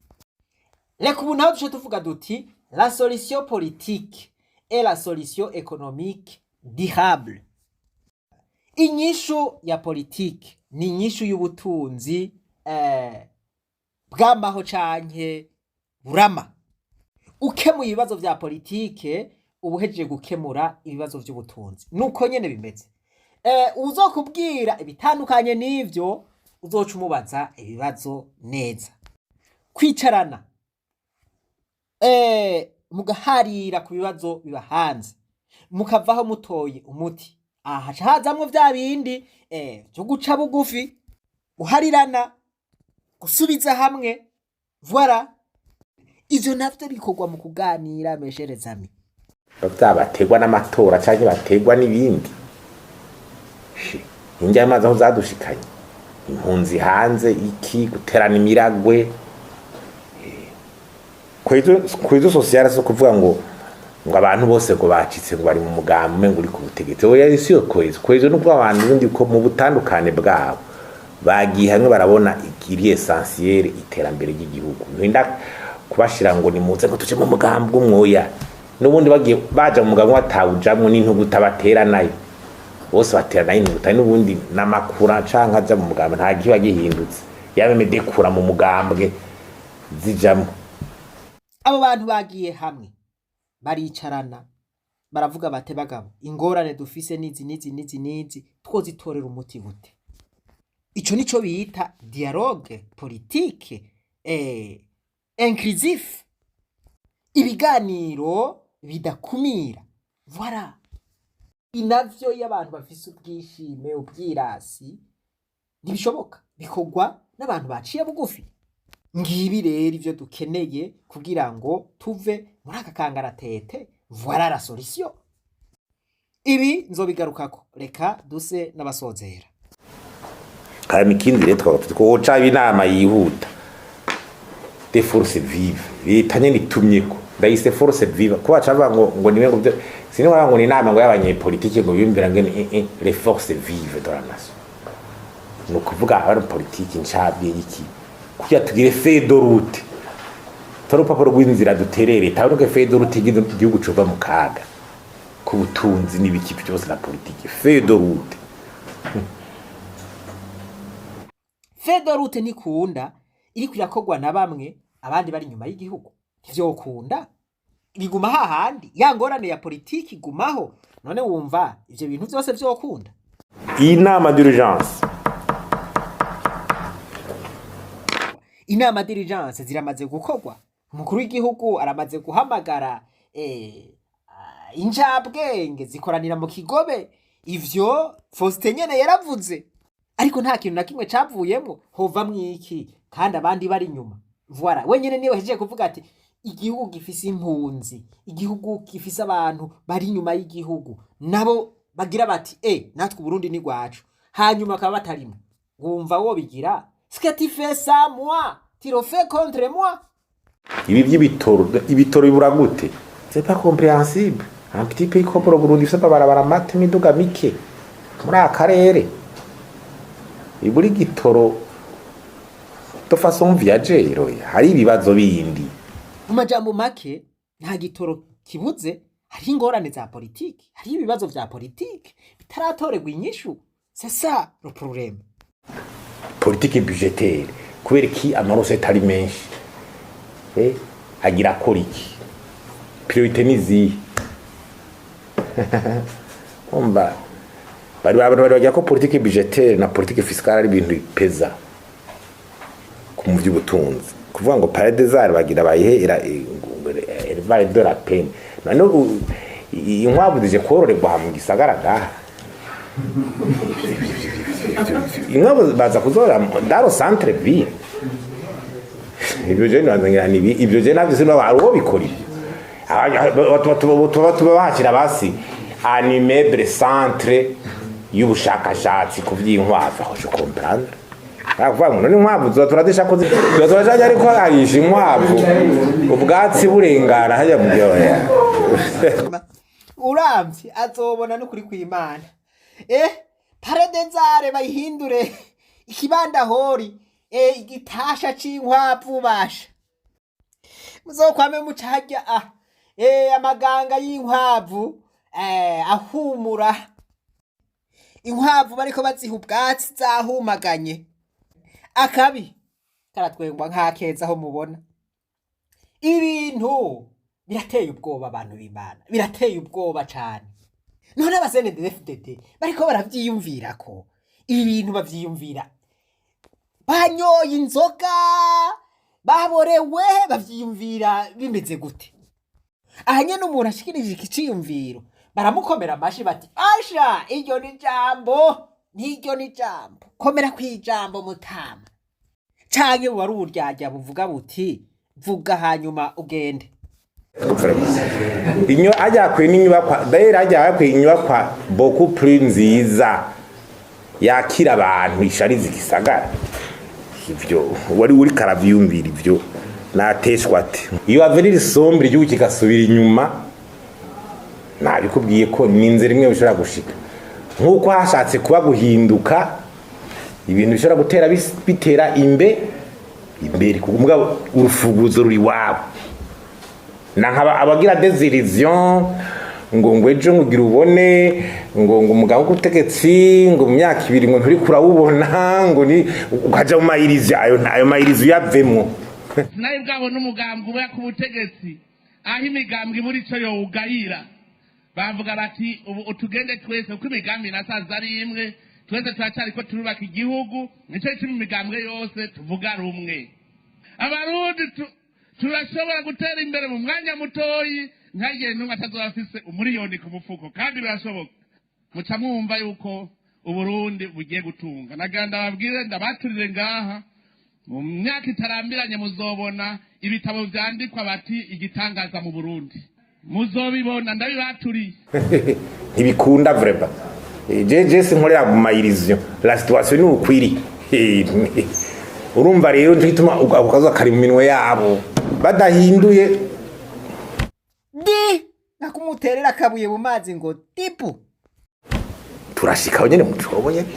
Reka ubu naho duce tuvuga duti: "La solution politique est la solution économique durable." Inyishu ya politike ni inyishu y'ubutunzi bw'amaho canke burama. Ukemuye ibibazo vya politike, uba uhejeje gukemura ibibazo vy'ubutunzi. Nuko nyene bimeze. Uzokubwira ibitandukanye n'ivyo, uzoca umubaza ibibazo neza. Kwicarana, mugaharira ku bibazo biba hanze, mukavaho mutoye umuti. Aha haca hazamwo vya bindi vyo guca bugufi, guharirana, gusubiza hamwe. Voilà, ivyo navyo bikorwa mu kuganira, mes chers amis. Baterwa n'amatora canke baterwa n'ibindi. Indya y'amazi aho zadushikanye, impunzi hanze, iki guterana imiragwe. Cohésion sociale so kuvuga ngo abantu bose ngo bacitse, ngo bari mu mugambi umengo uri ku butegetsi. Oya, si yo cohésion. Cohésion ni ukuvuga abantu ubundi ko mu butandukane bwabo bagiye hamwe, barabona ikiri essentiel, iterambere ry'igihugu. Ntinda kubashira ngo nimuze ngo tuje mu mugambi umwoya, n'ubundi bagiye baja mu mugambi watawujamwo n'intugu utabatera nayo. Bose baterana intuta n'ubundi n'amakura canke aja mu mugambwe, nta kiba gihindutse, yaba imedekura mu mugambwe zijamwo. Abo bantu bagiye hamwe, baricarana, baravuga bate: "Bagabo, ingorane dufise nizi, nizi, nizi, nizi, twozitorera umuti gute?" Ico nico bita dialogue politique inclusif, ibiganiro bidakumira. Voilà. Inavyo iyo abantu bafise ubwishime, ubwirasi, ntibishoboka, bikorwa n'abantu baciye bugufi. Ngibi rero ivyo dukeneye kugira ngo tuve muri aka kangaratete. Voilà la solution. Ibi nzobigarukako, reka duse n'abasozera. Hanyuma ikindi rero twaba twoca inama yihuta des forces vives, leta nyene itumyeko, ndayise force vive, ko baca bavuga ngo niwe, ngo sinzi ngo ni inama ngo y'abanyepolitike ngo biyumvira ngo ni les forces vives de la nation, ni ukuvuga abari politiki ncabwe iki, kugira tugire feuille de route, tora urupapuro rw'inzira duterere, taburuke feuille de route igihugu cova mu kaga k'ubutunzi n'ibiki byose na politiki, feuille de route. Feuille de route ntikunda iriko irakorwa na bamwe, abandi bari inyuma y'igihugu. Ntivyokunda, biguma hahandi, ya ngorane ya politiki igumaho. None wumva ivyo bintu vyose vyokunda? Iyi nama d'urgence. Inama d'urgence ziramaze gukorwa, umukuru w'igihugu aramaze guhamagara injabwenge zikoranira mu Kigobe. Ivyo Faustin nyene yaravuze, ariko nta kintu na kimwe cavuyemwo. Hovamwo iki kandi abandi bari inyuma? Voilà, wenyene niwe hejeje kuvuga ati igihugu gifise impunzi, igihugu gifise abantu bari inyuma y'igihugu, nabo bagira bati: "Natwe Uburundi ni gwacu", hanyuma bakaba batarimo. Wumva wobigira? Ce que tu fais sans moi, tu le fais contre moi. Ibi by'ibitoro, ibitoro bibura gute? C'est pas compréhensible, un petit pays comme le Burundi ifise amabarabara mato, imiduga mike muri aka karere, ibura igitoro de façon viagère. Hari ibibazo bindi. Mu majambo make, nta gitoro kibuze, hariho ingorane za politiki, hariho ibibazo vya politiki bitaratorerwa inyishu. C'est ça le problème. Politique budgétaire, kubera iki amarose atari menshi? Agira akora iki? Priorité ni izihe? Umva, bari abantu bari bagira ko politique budgétaire na politique fiscale ari ibintu bipeza ku mu by'ubutunzi, kuvuga ngo Palais des Arts bagira bayihe élevage de lapins. None inkwavu zije kororerwa aha mu gisagara ngaha? Inkwavu baza kuzorora dans le centre ville? Ibyo je nibaza ngira ni ibyo je navyo sinaba hari uwo bikora ibyo. Tuba bahashyira basi un immeuble centre y'ubushakashatsi ku by'inkwavu, aho je comprendre. Bakuvuga ngo none inkwavu tuba turadisha ko tuba turajya, ariko harisha inkwavu ubwatsi burengana hajya mu byoya. Uramvye azobona n'ukuri kw'Imana. Palais des Arts bayihindure ikibandahori, igitasha c'inkwavu. Basha muzokwame muca harya amaganga y'inkwavu ahumura, inkwavu bariko baziha ubwatsi zahumaganye. Akabi karatwengwa nk'akeza. Aho mubona ibintu birateye ubwoba, abantu b'Imana, birateye ubwoba cane. None aba CNDD-FDD bariko baravyiyumvira ko ibi bintu bavyiyumvira banyoye inzoga, baborewe, bavyiyumvira bimeze gute? Aha nyene umuntu ashikirije iki ciyumviro baramukomera amashi bati: "Asha, iryo ni jambo, n'iryo ni jambo, komera kw'ijambo mutama." Canke buba ari uburyarya buvuga buti: "Vuga hanyuma ugende"? Inyo ajya kwe n'inyubakwa, d'ailleurs ajya kwe inyubakwa beaucoup plus nziza yakira abantu, ishariza igisagara. Ivyo wari uri karavyumvira, ivyo nateshwa ati iyo avenir sombre, igihugu kigasubira inyuma. Nabikubwiye ko ni inzira imwe bishobora gushika, nk'uko hashatse kuba guhinduka ibintu bishobora gutera bitera imbere, kuko mugabo urufunguzo ruri wabo na nkaba abagira des illusions. ngo ejo ngugira ubone ngo umugabo w'ubutegetsi ngo mu myaka 2 ngo nturi kurawubona, ngo ni ukaja mu mayirizi ayo, ayo mayirizi uyavemwo. Nawe bwabona umugambi uba ku butegetsi, aho imigambwe ibura ico yowugayira, bavuga bati ubu utugende twese, kuko imigambi nasanze ari imwe, twese turacariko turubaka igihugu, nico gituma imigambwe yose tuvuga rumwe. Abarundi turashobora gutera imbere mu mwanya mutoyi, ntagiye n'umwe atazoba afise 1 miliyoni ku mufuko, kandi birashoboka. Muca mwumva yuko Uburundi bugiye gutunga. Nagira ndababwire, ndabaturire ngaha, mu myaka itarambiranye muzobona ibitabo vyandikwa bati igitangaza mu Burundi, muzobibona, ndabibaturiye. Ntibikunda vraiment. Je sinkorera mu ma illusions, la situation ni ukwiri. Urumva rero nico gituma ako kazi kari mu minwe yabo badahinduye. Di nakumuterera akabuye mu mazi ngo tipu. Turashikaho nyene mu cobo nyene.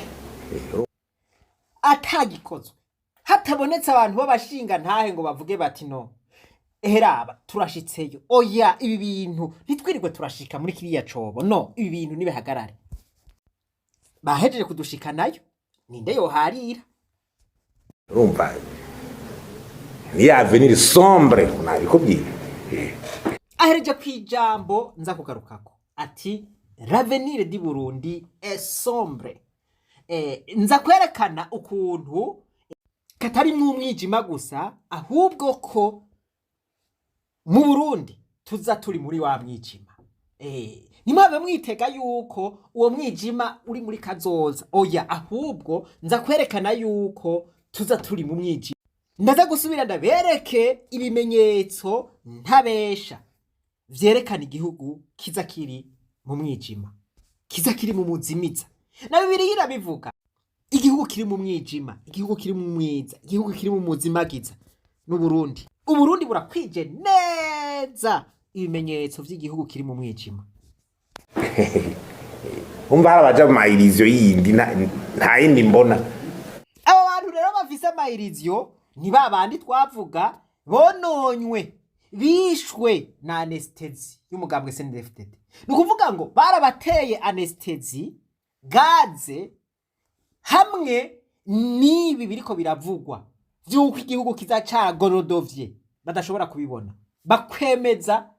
Atagikozwe, hatabonetse abantu b'abashinga ntahe ngo bavuge bati no eheraba turashitseyo, oya ibi bintu ntitwirirwe turashika muri kiriya cobo, no ibi bintu nibihagarare, bahejeje kudushikanayo, ninde yoharira? Urumva ni avenir sombre, nabikubwiye. Ahereje kwijambo nza kugarukako ati l'avenir du Burundi est sombre. Nza kwerekana ukuntu katari mw'umwijima gusa, ahubwo ko mu Burundi tuza turi muri wa mwijima. Ntimuhabe mwitega yuko uwo mwijima uri muri kazoza, oya, ahubwo nza kwerekana yuko tuza turi mu mwijima. Ndaza gusubira ndabereke ibimenyetso ntabesha vyerekana igihugu kiza kiri mu mwijima, kiza kiri mu muzimiza. Na Bibiliya irabivuga: igihugu kiri mu mwijima, igihugu kiri mu mwiza, igihugu kiri mu muzimagiza n'Uburundi. Uburundi burakwije neza ibimenyetso vy'igihugu kiri mu mwijima. Umva hari abaja mu ma illusions yindi, nta yindi mbona. Abo bantu rero bafise ama illusions ni ba bandi twavuga bononywe, bishwe na anesthésie y'umugambwe CNDD-FDD. Ni ukuvuga ngo barabateye anesthésie gaz hamwe n'ibi biriko biravugwa vy'uko igihugu kiza cagorodovye, badashobora kubibona, bakwemeza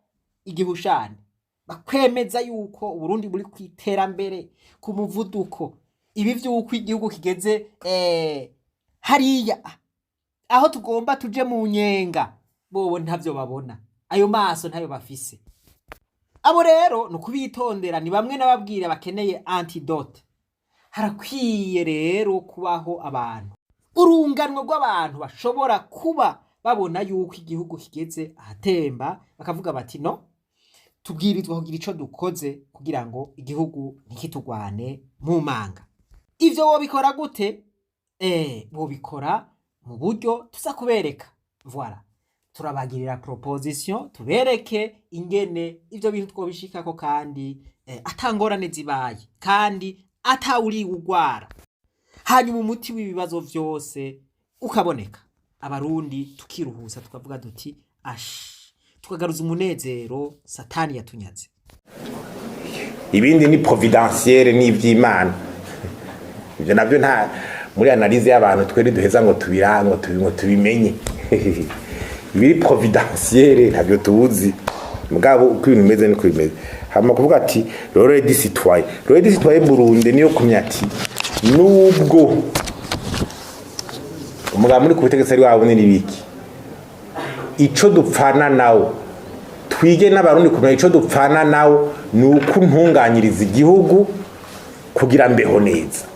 igihushane, bakwemeza yuko Uburundi buri ku iterambere ku muvuduko. Ibi vy'uko igihugu kigeze hariya aho tugomba tuje mu nyenga, bobo ntavyo babona, ayo maso ntayo bafise. Abo rero ni ukubitondera, ni bamwe n'ababwira bakeneye antidote. Harakwiye rero kubaho abantu, urunganwe rw'abantu bashobora kuba babona yuko igihugu kigeze ahatemba, bakavuga bati no tubwirizwa kugira ico dukoze kugira ngo igihugu ntikitugwane mu manga. Ivyo wobikora gute? Wobikora mu buryo tuza kubereka. Voilà, turabagirira proposition, tubereke ingene ivyo bintu twobishikako kandi atangorane zibaye, kandi atawuri ugwara, hanyuma umuti w'ibibazo vyose ukaboneka, Abarundi tukiruhusa, tukavuga duti ash, tukagaruza umunezero Satani yatunyaze. Ibindi ni providentiel, ni ivy'Imana. Ivyo navyo nta muri analyse y'abantu tweri duheza ngo tubira ngo tubimenye. Ibiri providentiel ntabyo tuzi, mugabo uko ibintu bimeze niko bimeze. Hama kuvuga ati rôle du citoyen, rôle du citoyen Burundi niyo kumenya ati nubwo umugabo muri ku butegetsi ari wabone nibiki, ico dupfana nawo, twige n'Abarundi kumenya ico dupfana nawo ni uko ntunganyiriza igihugu kugira mbeho neza.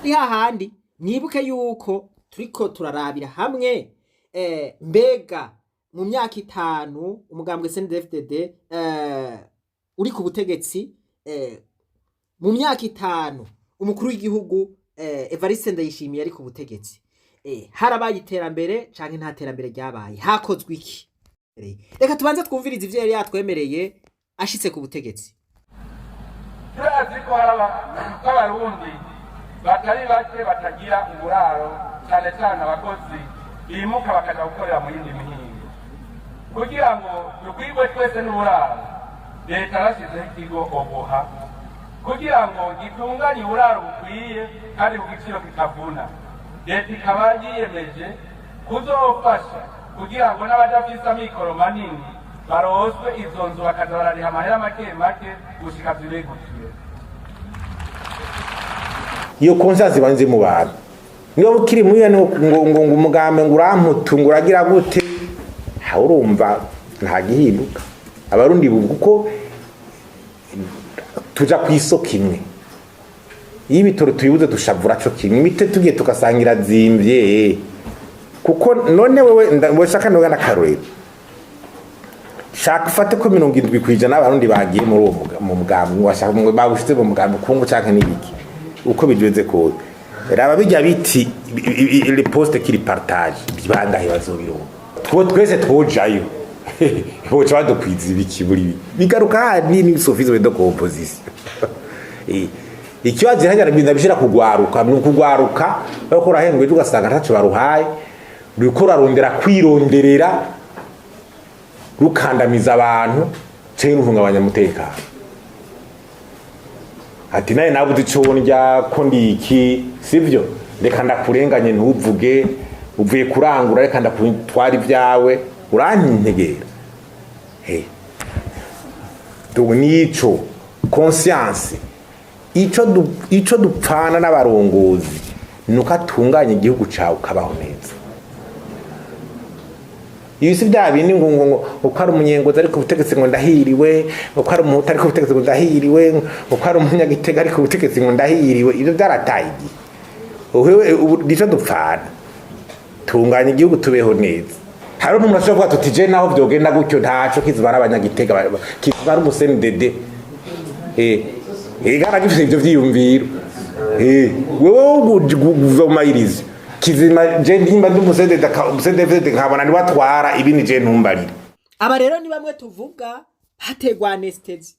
Ni hahandi mwibuke yuko turiko turarabira hamwe mbega mu myaka 5 umugambwe CNDD-FDD uri ku butegetsi, mu myaka 5 umukuru w'igihugu Evariste Ndayishimiye ari ku butegetsi, harabaye iterambere canke nta terambere ryabaye? Hakozwe iki? Reka tubanze twumvirize ivyo yari yatwemereye ashitse ku butegetsi. Turazi ko hari ko Abarundi batari bake batagira uburaro, cyane cyane abakozi bimuka bakaja gukorera mu yindi mihingo. Kugira ngo dukwirwe twese n'uburaro, Leta yarashyizeho ikigo OBUHA kugira ngo gitunganye uburaro bukwiye kandi ku giciro kitavuna. Leta ikaba yiyemeje kuzofasha kugira ngo n'abadafise amikoro manini baronswe izo nzu, bakaza barariha amahera make make gushika zibegukire. Iyo conscience ibanze mu bantu. Niba ukiri muri ngo ngo ngo ngo umugambi ngo uramputu ngo uragira gute, ha urumva nta gihinduka. Abarundi buvuga kuko tuja ku isoko imwe, iyo ibitoro tuyibuze dushavura co kimwe, imite tugiye tugasangira zimvye. Kuko none wewe washaka noga n'akarorero, shaka ufate ko 70% y'abarundi bagiye muri uwo mu mugambi, washaka ngo bawushize mu mugambi kungu canke n'ibiki, uko bigenze kose, raba bijya biti les postes qui partage bangahe bazobironka? Two twese twojayo, boca badukwiza ibiki buri bigaruka hanini, sophisme de composition. Ikibazo hajya ndabishira kugwaruka, ni ukugwaruka bariko urahembwa ejo ugasanga ntaco baruhaye, ruriko rurarondera kwironderera, rukandamiza abantu canke ruhungabanya umutekano. Ati nawe nabuze ico ndya ko ndi iki, sivyo? Reka ndakurenganye, ntuvuge uvuye kurangura, reka ndakutwara ibyawe, urantegera. Hey. Donc nico conscience, ico dupfana n'abarongozi nuko atunganya igihugu cawe ukabaho neza. Ibi si bya bindi ngo ngo ngo uko ari umunyengozi ariko ubutegetsi ngo ndahiriwe, uko ari umuhutu ariko ubutegetsi ngo ndahiriwe, uko ari umunyagitega ariko ubutegetsi ngo ndahiriwe. Ibyo byarataye igihe. Uhewe ubu nico dupfana, tunganya igihugu tubeho neza. Hari umuntu ashobora kuvuga tuti je naho vyogenda gutyo ntaco, kizibara abanyagitega, kizibara umu CNDD, igara gifise ivyo vyiyumviro. Wewe uguzomayiriza kizima, je ndimba ndi umu CNDD, umu CNDD nkabona ni watwara ibindi, je ntumbarire. Aba rero ni bamwe tuvuga hategwa anesthésie.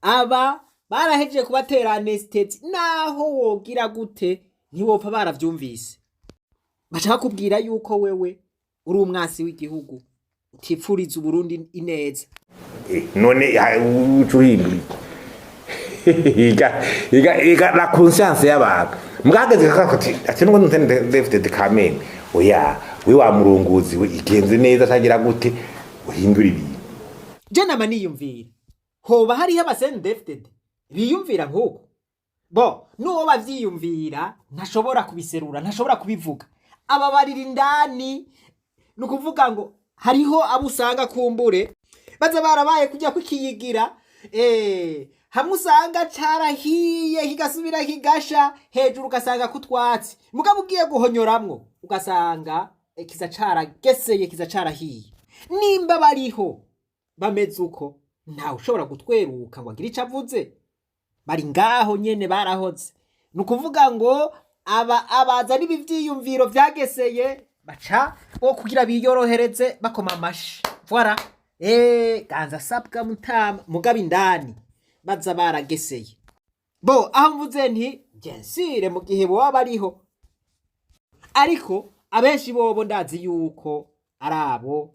Aba barahejeje kubatera anesthésie, naho wogira gute ntiwopfa baravyumvise. Baca bakubwira yuko wewe uri umwasi w'igihugu, utifuriza Uburundi ineza. None uca uhindura iki? Iga la conscience y'abantu mbwageze kakati ati nubwo ntende David Kamene, oya we wa murongozi we igenze neza atagira gute uhindura ibintu. Je nama niyumvira hoba hariho aba CNDD-FDD biyumvira nk'uko bo n'uwo bavyiyumvira ntashobora kubiserura, ntashobora kubivuga, ababarira indani. Ni ukuvuga ngo hariho abo usanga kumbure baza barabaye kujya kukiyigira, hamwe usanga carahiye kigasubira kigasha, hejuru ugasanga kutwatsi, mugabo ugiye guhonyoramwo ugasanga kiza carageseye, kiza carahiye. Nimba bariho bameze uko, ntawe ushobora gutweruka ngo agire ico avuze, bari ngaho nyene barahoze. Ni ukuvuga ngo aba abaza n'ibivyiyumviro vyageseye baca bo kugira biyorohereze bakoma amashi, voilà, ganza sabwa mutama, mugabo indani baza barageseye. Bo aho mvuze nti bien sûr mu gihe boba bariho, ariko abenshi bobo ndazi yuko ari abo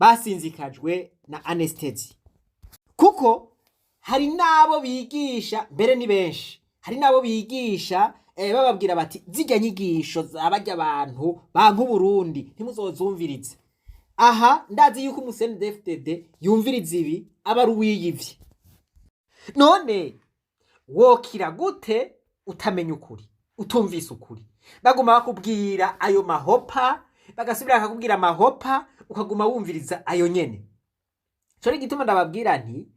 basinzikajwe na anesthésie, kuko hari n'abo bigisha mbere ni benshi, hari n'abo bigisha bababwira bati zirya nyigisho zabarya abantu banka Uburundi ntimuzozumvirize. Aha ndazi yuko umu CNDD-FDD yumviriza ibi aba ari uwiyivye. None wokira gute utamenya ukuri, utumvise ukuri? Baguma bakubwira ayo mahopa, bagasubira bakakubwira amahopa, ukaguma wumviriza ayo nyene. Ico ni igituma ndababwira nti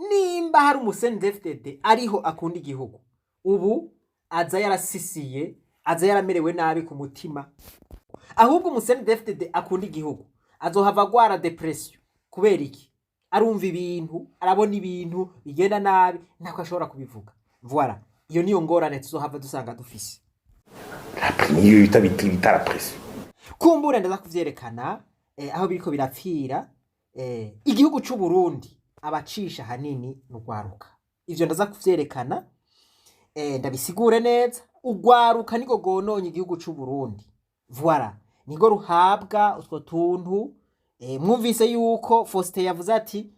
nimba hari umu CNDD-FDD ariho akunda igihugu, ubu aza yarasisiye, aza yaramerewe nabi ku mutima. Ahubwo umu CNDD-FDD akunda igihugu azohava agwara dépression. Kubera iki? Arumva ibintu, arabona ibintu bigenda nabi, ntako ashobora kubivuga. Voilà, iyo niyo ngorane tuzohava dusanga dufise. Niyo bita la pression. Kumbure ndaza kuvyerekana aho biriko birapfira. Igihugu c'u Burundi abacisha hanini n'ugwaruka. Ivyo ndaza kuvyerekana, ndabisigure neza. Ugwaruka niko gononye igihugu c'u Burundi. Voilà, niko ruhabwa utwo tuntu. Mwumvise yuko Faustin yavuze ati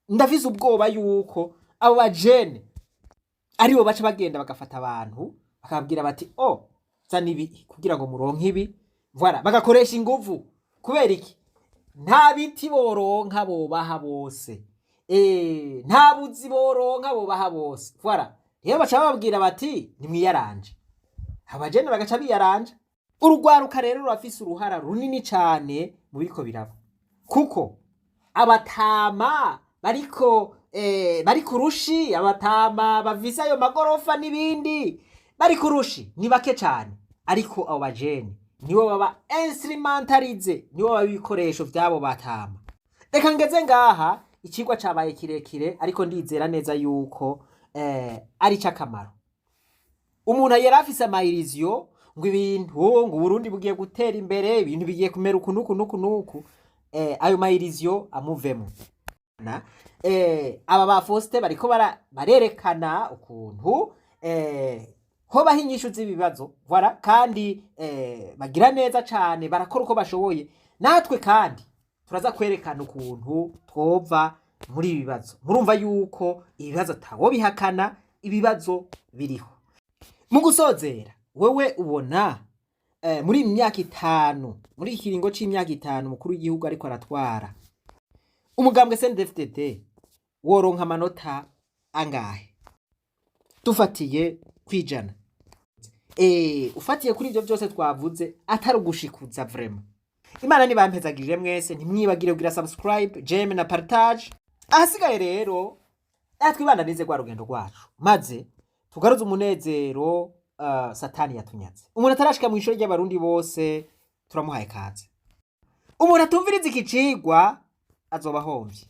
ndafise ubwoba yuko abo bajene aribo baca bagenda bagafata abantu, bakababwira bati: "Oh, zana ibi kugira ngo muronke ibi." Voilà, bagakoresha inguvu. Kubera iki? Nta biti boronka bobaha bose, nta buzi boronka bobaha bose. Voilà, rero baca bababwira bati: "Nimwiyaranje." Abajene bagaca biyaranja. Urugwaruka rero rurafise uruhara runini cane mu biriko biraba, kuko abatama bariko bari kurushi, abatama bafise ayo magorofa n'ibindi bari kurushi ni bake cane, ariko abo bajene nibo baba instrumentalisés, nibo baba ibikoresho vy'abo batama. Reka ngeze ngaha, icigwa cabaye kirekire, ariko ndizera neza yuko ari c'akamaro. Umuntu yari afise ama illusions ngo ibintu, ngo Uburundi bugiye gutera imbere, ibintu bigiye kumera uku nuku nuku nuku, ayo ma illusions amuvemo. Na aba ba Faustin bariko barerekana ukuntu hobaho inyishu z'ibibazo. Voilà, kandi bagira neza cane, barakora uko bashoboye. Natwe kandi turaza kwerekana ukuntu twova muri ibi bibazo. Murumva yuko ibibazo atawo bihakana, ibibazo biriho. Mu gusozera, wewe ubona muri iyi myaka 5, muri iki kiringo c'imyaka 5 umukuru w'igihugu ariko aratwara, umugambwe CNDD-FDD woronka amanota angahe dufatiye kwijana? Ufatiye kuri ivyo vyose twavuze, atari ugushikuza, vraiment. Imana nibampezagirire mwese. Ntimwibagire kugira subscribe, j'aime na partage. Ahasigaye rero twibandanize rwa rugendo rwacu, maze tugaruze umunezero Satani yatunyaze. Umuntu atarashika mu ishuri ry'Abarundi bose, turamuhaye kaze. Umuntu atumviriza iki cigwa azoba ahomvye.